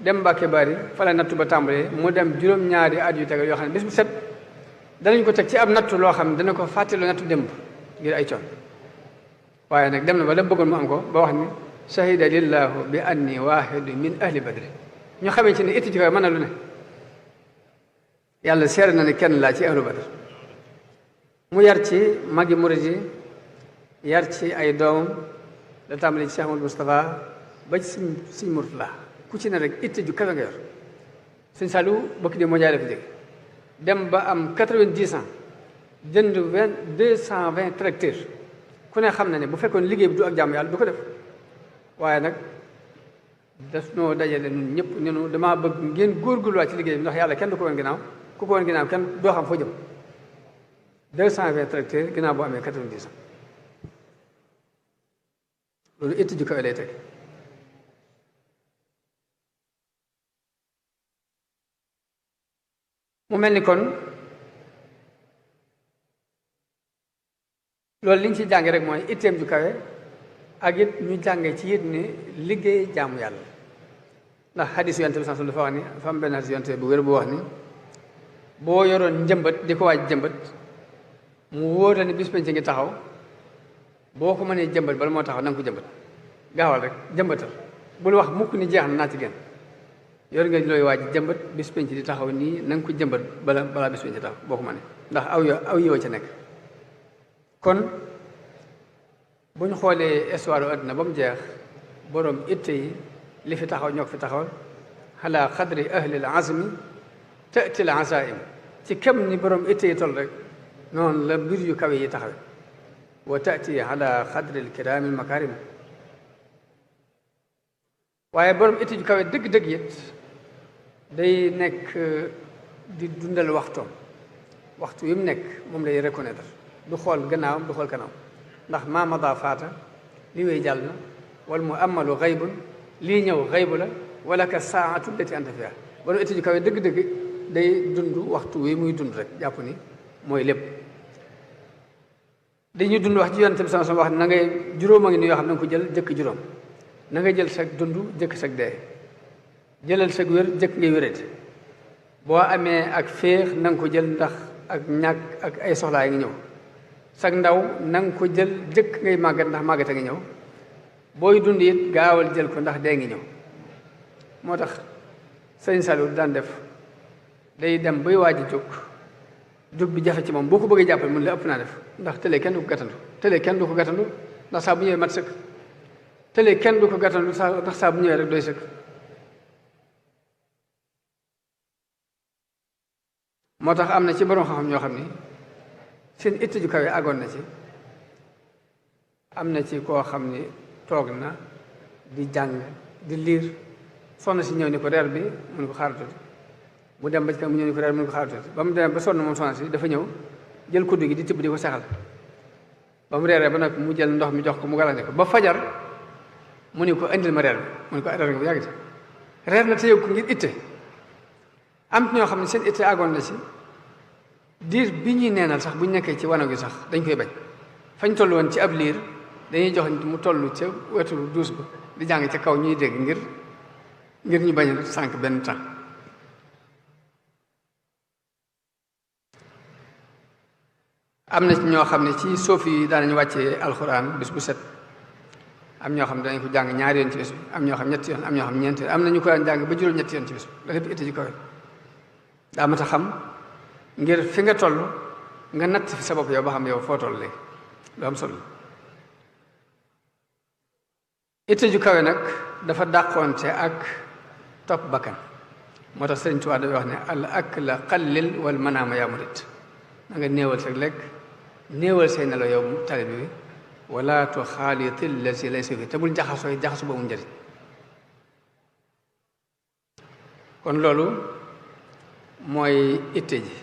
dem Mbàkke Bari fa la nattu ba tàmbalee mu dem juróom-ñaari at yu tegal yoo xam ne bis bu set danañ ko teg ci ab nattu loo xam ne dana ko fàttaloo nattu démb ngir ay coon waaye nag dem na ba la bëggoon mu am ko ba wax ni shahida lillahu bi anni waahidu min ahli badri ñu xamee ci ne itti ji koy mën na lu ne yàlla seere na ne kenn laa ci ahlu badr mu yar ci magi murid yi yar ci ay doomam da tàmbali ci Cheikh Amadou Moustapha ba ci Sëñ Murtala ku ci ne rek itte ju kawe nga yor Sëñ Saliou bokki de moo jaay la fi jóge dem ba am 90 ans jënd 220 tracteurs ku ne xam na ne bu fekkoon liggéey bi du ak jàmm yàlla du ko def waaye nag daf noo dajale ñun ñëpp ñunu damaa bëgg ngeen góorgóorluwaat ci liggéey bi ndax yàlla kenn du ko woon ginnaaw ku ko woon ginnaaw kenn doo xam foo jëm 220 tracteurs ginnaaw boo amee 90 ans loolu itte ju kawe lay teg mu mel ni kon loolu li ñu ci jànge rek mooy itteem ju kawe ak it ñu jànge ci it ni liggéey jaamu yàlla ndax xadis yonte bi sax dafa wax ni dafa am benn xadis yonte bu wér bu wax ni boo yoroon njëmbat di ko waaj jëmbat mu wóor la ni bis penc ngi taxaw boo ko mënee jëmbat bala moo taxaw na nga ko jëmbat gaawal rek jëmbatal bul wax mukk ni jeex na naa ci génn yor nga looy waaj jëmbat bis penc di taxaw nii na nga ko jëmbat balaa bis penc di taxaw boo ko mënee ndax aw yow ca nekk kon bu ñu xoolee histoire àddina ba mu jeex borom itte yi li fi taxaw ñoo ko fi taxawal ala xadri ahlil azmi tati l azaim ci kem ni borom itte yi toll rek noonu la mbir yu kawe yi taxawe wa tati ala xadri l kiraami l makarim waaye borom itte ju kawe dëgg-dëgg it day nekk di dundal waxtoom waxtu wi mu nekk moom lay reconnaître du xool gannaawam du xool kanam ndax maa mada faata li wéy jàll na wala mu amalu xaybun lii ñëw xaybu la wala ka saatu lati anta fiha borom itte ju kawe dëgg-dëgg day dund waxtu wi muy dund rek jàpp ni mooy lépp dañuy dund wax ci yonent bi sama wax na ngay juróom a ngi ni yoo xam ne nga ko jël jëkk juróom na nga jël sag dund jëkk sag dee jëlal sag wér jëkk ngay wérati boo amee ak féex na nga ko jël ndax ak ñàkk ak ay soxlaa yi ngi ñëw sag ndaw na nga ko jël jëkk ngay màggat ndax màggat a ngi ñëw booy dund it gaawal jël ko ndax dee ngi ñëw moo tax sëñ Saliou daan def day dem bay waaj a jóg bi jafe ci moom boo ko bëggee jàppale mun la ëpp naa def ndax tëlee kenn du ko gàttandu tëlee kenn du ko gàttandu ndax saa bu ñëwee mat sëkk tëlee kenn du ko gàttandu ndax saa bu ñëwee rek doy sëkk moo tax am na ci borom xam-xam ñoo xam ni seen itte ju kawe àggoon na ci am na ci koo xam ni toog na di jàng di liir soxna si ñëw ni ko reer bi mu ne ko xaar tuuti mu dem ba ci kanam mu ñëw ni ko reer mu ne ko xaar tuuti ba mu demee ba sonn moom soxna si dafa ñëw jël kuddu gi di tibb di ko sexal ba mu reeree ba nag mu jël ndox mi jox ko mu galane ko ba fajar mu ne ko indil ma reer bi mu ne ko reer nga bu yàgg ci reer na te yow ko ngir itte am ñoo xam ne seen itte àggoon na ci diir bi ñuy neenal sax bu ñu nekkee ci wanag gi sax dañ koy bañ fañ toll woon ci ab liir dañuy jox mu toll ca wetu duus ba di jàng ca kaw ñuy dégg ngir ñu bañ a sànq benn temps am na ci ñoo xam ne ci suuf yi daanañu wàccee alxuraan bis bu set am ñoo xam ne danañ ko jàng ñaari yoon ci bis bi am ñoo xam ñetti yoon am ñoo xam ñeenti yoon am na ñu ko daan jàng ba juróom ñetti yoon ci bis bi la lépp itte ji kawe daa mat a xam ngir fi nga toll nga natt fi sa bopp yow ba xam yow foo toll léegi lu am solo itte ju kawe nag dafa dàqoonte ak topp bakkan moo tax Sëriñ Tuubaa day wax ne al akla qallil wal manaama yaa murid na nga néewal sa lekk néewal say nelaw yow taalibe bi wala tuxaaliti llazi laysa fi te bul jaxasu ba mu njëriñ kon loolu mooy itte ji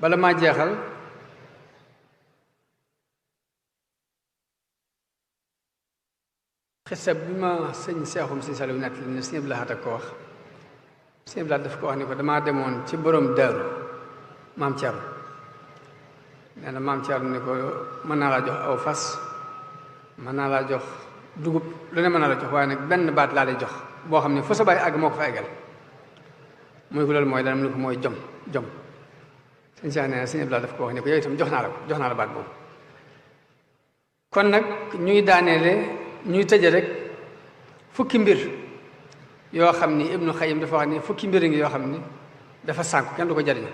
bala maa jeexal xisa bi ma sëñ Seexum sëñ Saliou nett li ne sëñ Abdou Lahad ko wax sëñ Abdou Lahad daf ko wax ni ko damaa demoon ci borom daaru maam Thierno nee na maam Thierno ni ko mën naa laa jox aw fas mën naa laa jox dugub lu ne mën naa la jox waaye nag benn baat laa lay jox boo xam ne fa sa bàyyi àgg moo ko fa eggal muy ko loolu mooy dana mu ni ko mooy jom sëñ Cheikh nee na sëñ Abdou Lahad daf ko wax ni ko yow itam jox naa la baat boobu kon nag ñuy daaneele ñuy tëje rek fukki mbir yoo xam ni Ibnu Xayyim dafa wax ni fukki mbir ngi yoo xam ni dafa sànku kenn du ko jariñ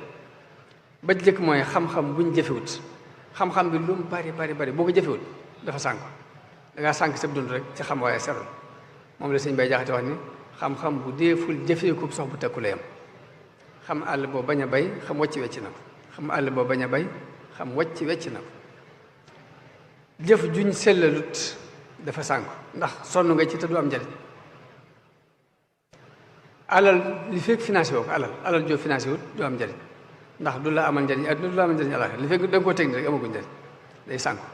ba jëkk mooy xam-xam buñ jëfewut xam-xam bi lu mu bari boo ko jëfewut dafa sànku da ngaa sànk sab dund rek ci xam waaye serul moom la sëñ Bay Jaxate wax ni xam-xam bu deeful jëfeeku sox bu tekku la yam xam àll boo bañ a bay xam wàcc wecc na ko xam àll boo bañ a bay xam wàcc wecc na ko jëf juñ sellalut dafa sànku ndax sonn nga ci te du am njariñ alal li fekk financé woo ko alal joo financé wut du am njariñ ndax du la amal njariñ adduna du la amal njariñ àllaaxira li fekk da nga koo technique rek amaguñ njariñ day sànku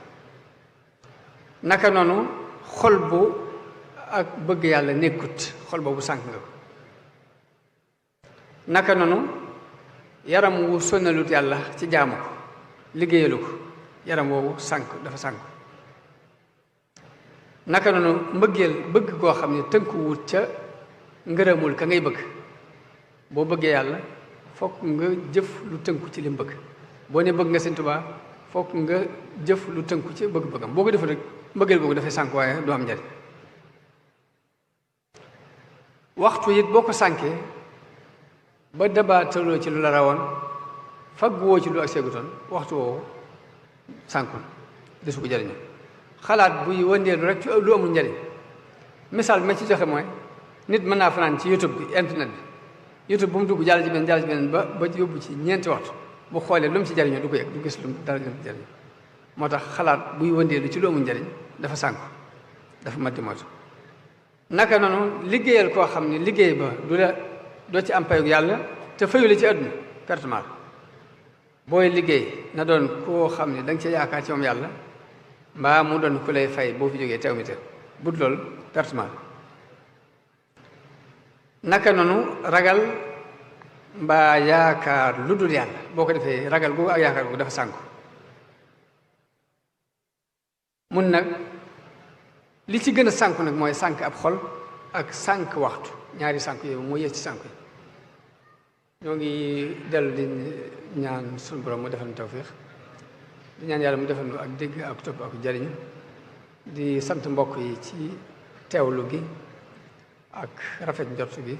naka noonu xol bu ak bëgg yàlla nekkut xol boobu sànk nga ko naka noonu yaram wu sonnalut yàlla ci jaamu ko liggéeyalu ko yaram woowu dafa sànk naka noonu mbëggeel bëgg koo xam ne tënku wut ca ngërëmul ka ngay bëgg boo bëggee yàlla fokk nga jëf lu tënku ci li mu bëgg boo ne bëgg nga Sëñ Tuubaa fokk nga jëf lu tënku ci bëgg-bëggam boo ko defee rek mbëggeel googu dafay sànk waaye du am njariñ waxtu it boo ko sànkee ba dabaataloo ci lu la rawoon fagguwoo ci lu ak seegutoon waxtu woowu sànkul desu ko jariñu xalaat buy wëndeelu rek ci lu amul njariñ misaal bi ma ci joxe mooy nit mën naa fanaan ci youtube bi internet bi youtube bu mu dugg jàll ci benn ba yóbbu ci ñeenti waxtu bu xoolee lu mu ci jariñoo du ko yëg du gis lu dara lu mu ci jariñoo moo tax xalaat buy wëndeelu ci lu amul njariñ dafa sànku dafa mat di moytu naka noonu liggéeyal koo xam ne liggéey ba doo ci am payug yàlla te fayu la ci àdduna pertement booy liggéey na doon koo xam ne da nga ci yaakaar ci moom yàlla mbaa mu doon ku lay fay boo fi jógee teew mi teew but loolu pertement naka noonu ragal mbaa yaakaar lu dul yàlla boo ko defee ragal googu ak yaakaar googu dafa sànku mun nag li ci gën a sànku nag mooy sànk ab xol ak sànk waxtu ñaari sànk yooyu moo yées ci sànk yi ñoo ngi dellu di ñaan suñu borom mu defal ñu tawfiix di ñaan yàlla mu defal ñu ak dégg ak topp ak jariñu di sant mbokk yi ci teewlu gi ak rafet njort gi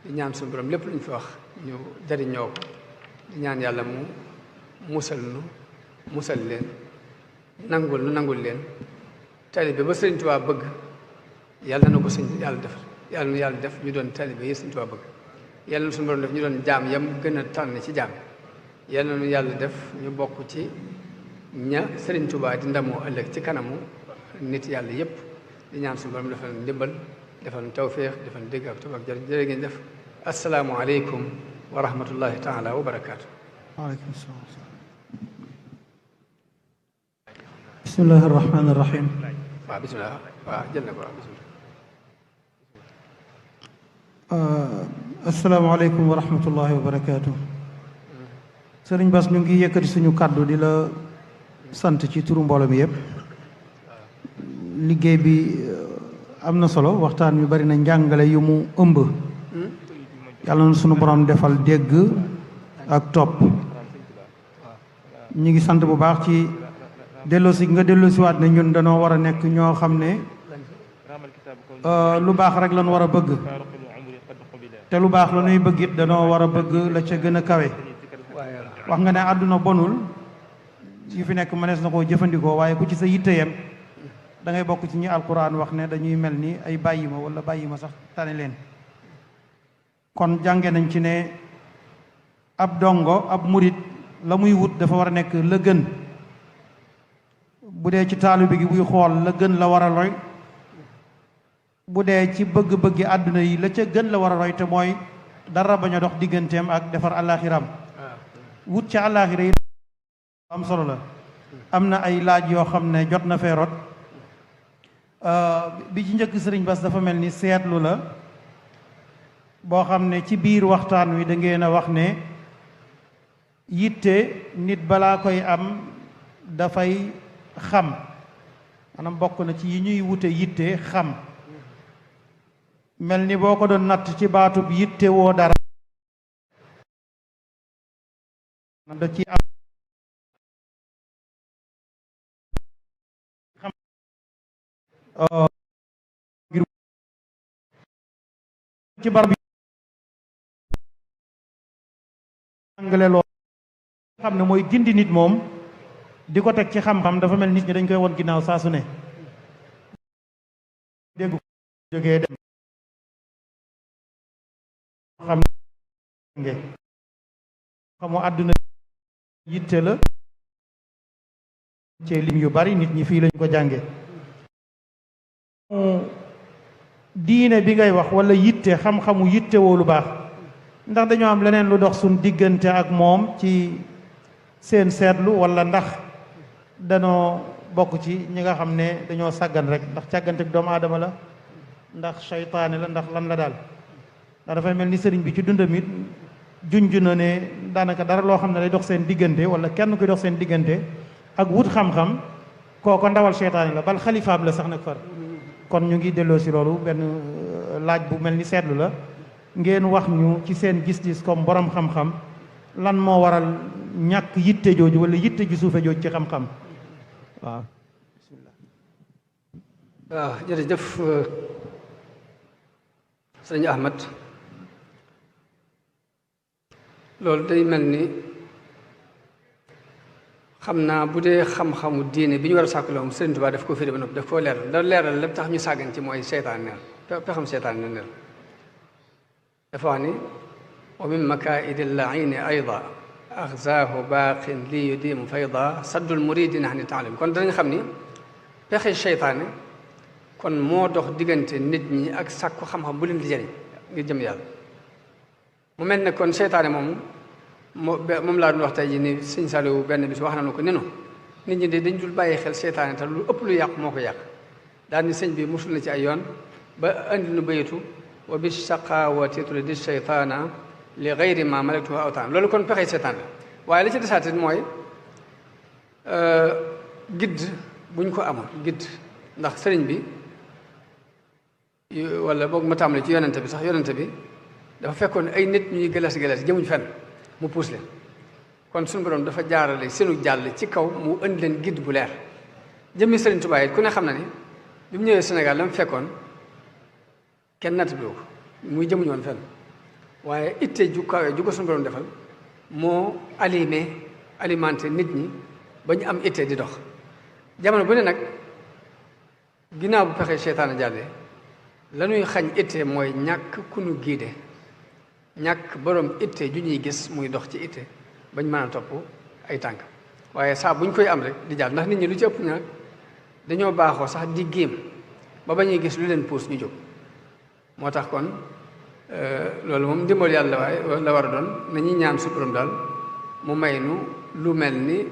di ñaan suñu borom lépp lu ñu fi wax ñu jariñoo ko di ñaan yàlla mu musal leen nangul leen taalibe ba Sëriñ Tuubaa bëgg yàlla na ko yàlla def yàlla na yàlla def ñu doon taalibe yi Sëriñ Tuubaa bëgg yàlla na suñu borom def ñu doon jaam yam gën a tànn ci jaam yàlla na yàlla def ñu bokk ci ña Sëriñ Tuubaa di ndamoo ëllëg ci kanamu nit yàlla yépp di ñaan suñu borom defal ndimbal defal tawféex defal dégg ak topp ak jërë ngeen def asalaamu aleykum wa rahmatullahi taala wa barakaatu. waaleykum salaam. bismillahi rahmaani rahim. waaw bisimilah waaw jël na ko waaw bisimilah. asalaamaaleykum wa rahmatullahi wa barakaatu. Sëriñ Bass ñu ngi yëkkati suñu kàddu di la sant ci turu mbooloo mi yëpp. liggéey bi am na solo waxtaan yu bari na njàngale yu mu ëmb. yàlla na suñu borom defal dégg ak topp. ñu ngi sant bu baax ci delloosi nga delloosiwaat ne ñun danoo war a nekk ñoo xam ne lu baax rek lañ war a bëgg. te lu baax la nuy bëgg it danoo war a bëgg la ca gën a kawe. wax nga ne àdduna bonul yu fi nekk mënees na koo jëfandikoo waaye ku ci sa yitte yem da ngay bokk ci ñi alquran wax ne dañuy mel ni ay bàyyi ma wala bàyyi ma sax tane leen. kon jànge nañ ci ne ab dongo ab murit la muy wut dafa war a nekk la gën. bu dee ci taalibe gi buy xool la gën la war a roy. bu dee ci bëgg-bëggi àdduna yi la ca gën la war a roy te mooy dara bañ a dox digganteem ak defar àllaaxiram wut ci àllaaxira yi am solo la. am na ay laaj yoo xam ne jot na fee rot bi ci njëkk sëriñ Bass dafa mel ni seetlu la boo xam ne ci biir waxtaan wi da ngeen a wax ne yitte nit balaa koy am dafay xam maanaam bokk na ci yi ñuy wute yitte xam mel ni boo ko doon natt ci baatub yitte woo dara da ci am ngir ci barab yi jàngale loo xam ne mooy gindi nit moom di ko teg ci xam-xam dafa mel nit ñi dañ koy won ginnaaw saa su ne dégg jógee dem xam nge xamu àdduna yitte la ci lim yu bari nit ñi fii lañ ko jànge diine bi ngay wax wala yitte xam-xamu yitte woo lu baax ndax dañoo am leneen lu dox suñ diggante ak moom ci seen seetlu wala ndax danoo bokk ci ñi nga xam ne dañoo sàggan rek ndax càggante ak doomu aadama la ndax seytaane la ndax lan la daal ndax dafay mel ni sëriñ bi ci dundam it junj na ne daanaka dara loo xam ne day dox seen diggante wala kenn kuy dox seen diggante ak wut xam-xam kooko ndawal seytaane la bal xalifaam la sax nag far kon ñu ngi delloo si loolu benn laaj bu mel ni seetlu la ngeen wax ñu ci seen gis-gis comme borom xam-xam lan moo waral ñàkk yitte jooju wala yitte ju suufe jooju ci xam-xam waaw bismillah waaw jërëjëf sëñ Ahmad loolu day mel ni xam naa bu dee xam-xamu diine bi ñu war a sàkku moom Sëriñ Tuubaa daf ko firi ba noppi daf koo leeral da leeral lépp tax ñu sàggan ci mooy seytaan neel pexam seytaan ne neel dafa wax ni wa min makaidi llaini ayda axzaahu baaqin li yudimu fayda saddul muridina ani taalim kon danañ xam ni pexe seytaane kon moo dox diggante nit ñi ak sàkku xam-xam bu leen di jëriñ ngir jëm yàlla mu mel ne kon seytaane moom laa doon wax tey ji ni sëñ Saliou benn bis wax na ko nenu nit ñi de dañ dul bàyyi xel seytaane te lu ëpp lu yàqu moo ko yàq daal ni sëñ bi musul na ci ay yoon ba andi nu bayitu wa bi shaqawati turidi seytaana li gayri ma malaktuhu awtaan loolu kon pexey seytaan la waaye la ci desaat mooy gidd buñ ko amoon gidd ndax sëriñ bi wala boog ma tàmbali ci yonente bi sax yonente bi dafa fekkoon ay nit ñuy gëlas jëmuñ fenn mu puus leen kon suñu borom dafa jaarale seenu jàll ci kaw mu indi leen gidd bu leer jëmmi Sëriñ Tuubaa it ku ne xam na ni bi mu ñëwee Sénégal la mu fekkoon kenn natt bi ko muy jëmuñu woon fenn waaye itte ju kawe ju ko suñu borom defal moo alimenté nit ñi ba ñu am itte di dox jamono bu ne nag ginnaaw bu pexe seytaane jàllee la ñuy xañ itte mooy ñàkk ku nu giide ñàkk borom itte ju ñuy gis muy dox ci itte bañ mën a topp ay tànk waaye saa buñ koy am rek di jàll ndax nit ñi lu ci ëpp nag dañoo baaxoo sax di géem ba ñuy gis lu leen puus ñu jóg moo tax kon loolu moom ndimbal yàlla waaye la war a doon nañuy ñaan su borom daal mu may nu lu mel ni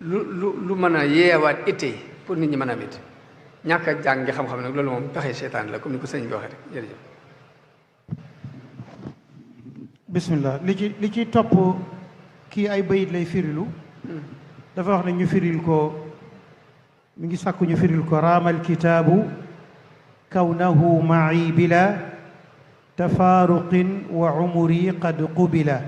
lu mën a yeewaat itte yi pour nit ñi mën a am it ñàkk a jàng xam-xam nag loolu moom pexe seytaan la comme ni ko sëñ bi waxee rek jërëjëf. bismillah li ci topp kii ay bayit lay firilu dafa wax ne ñu firil ko mi ngi sàkku ñu firil ko raamal kitaabu kawnahu ma'i bila tafaaruqin wa umuri qad qubila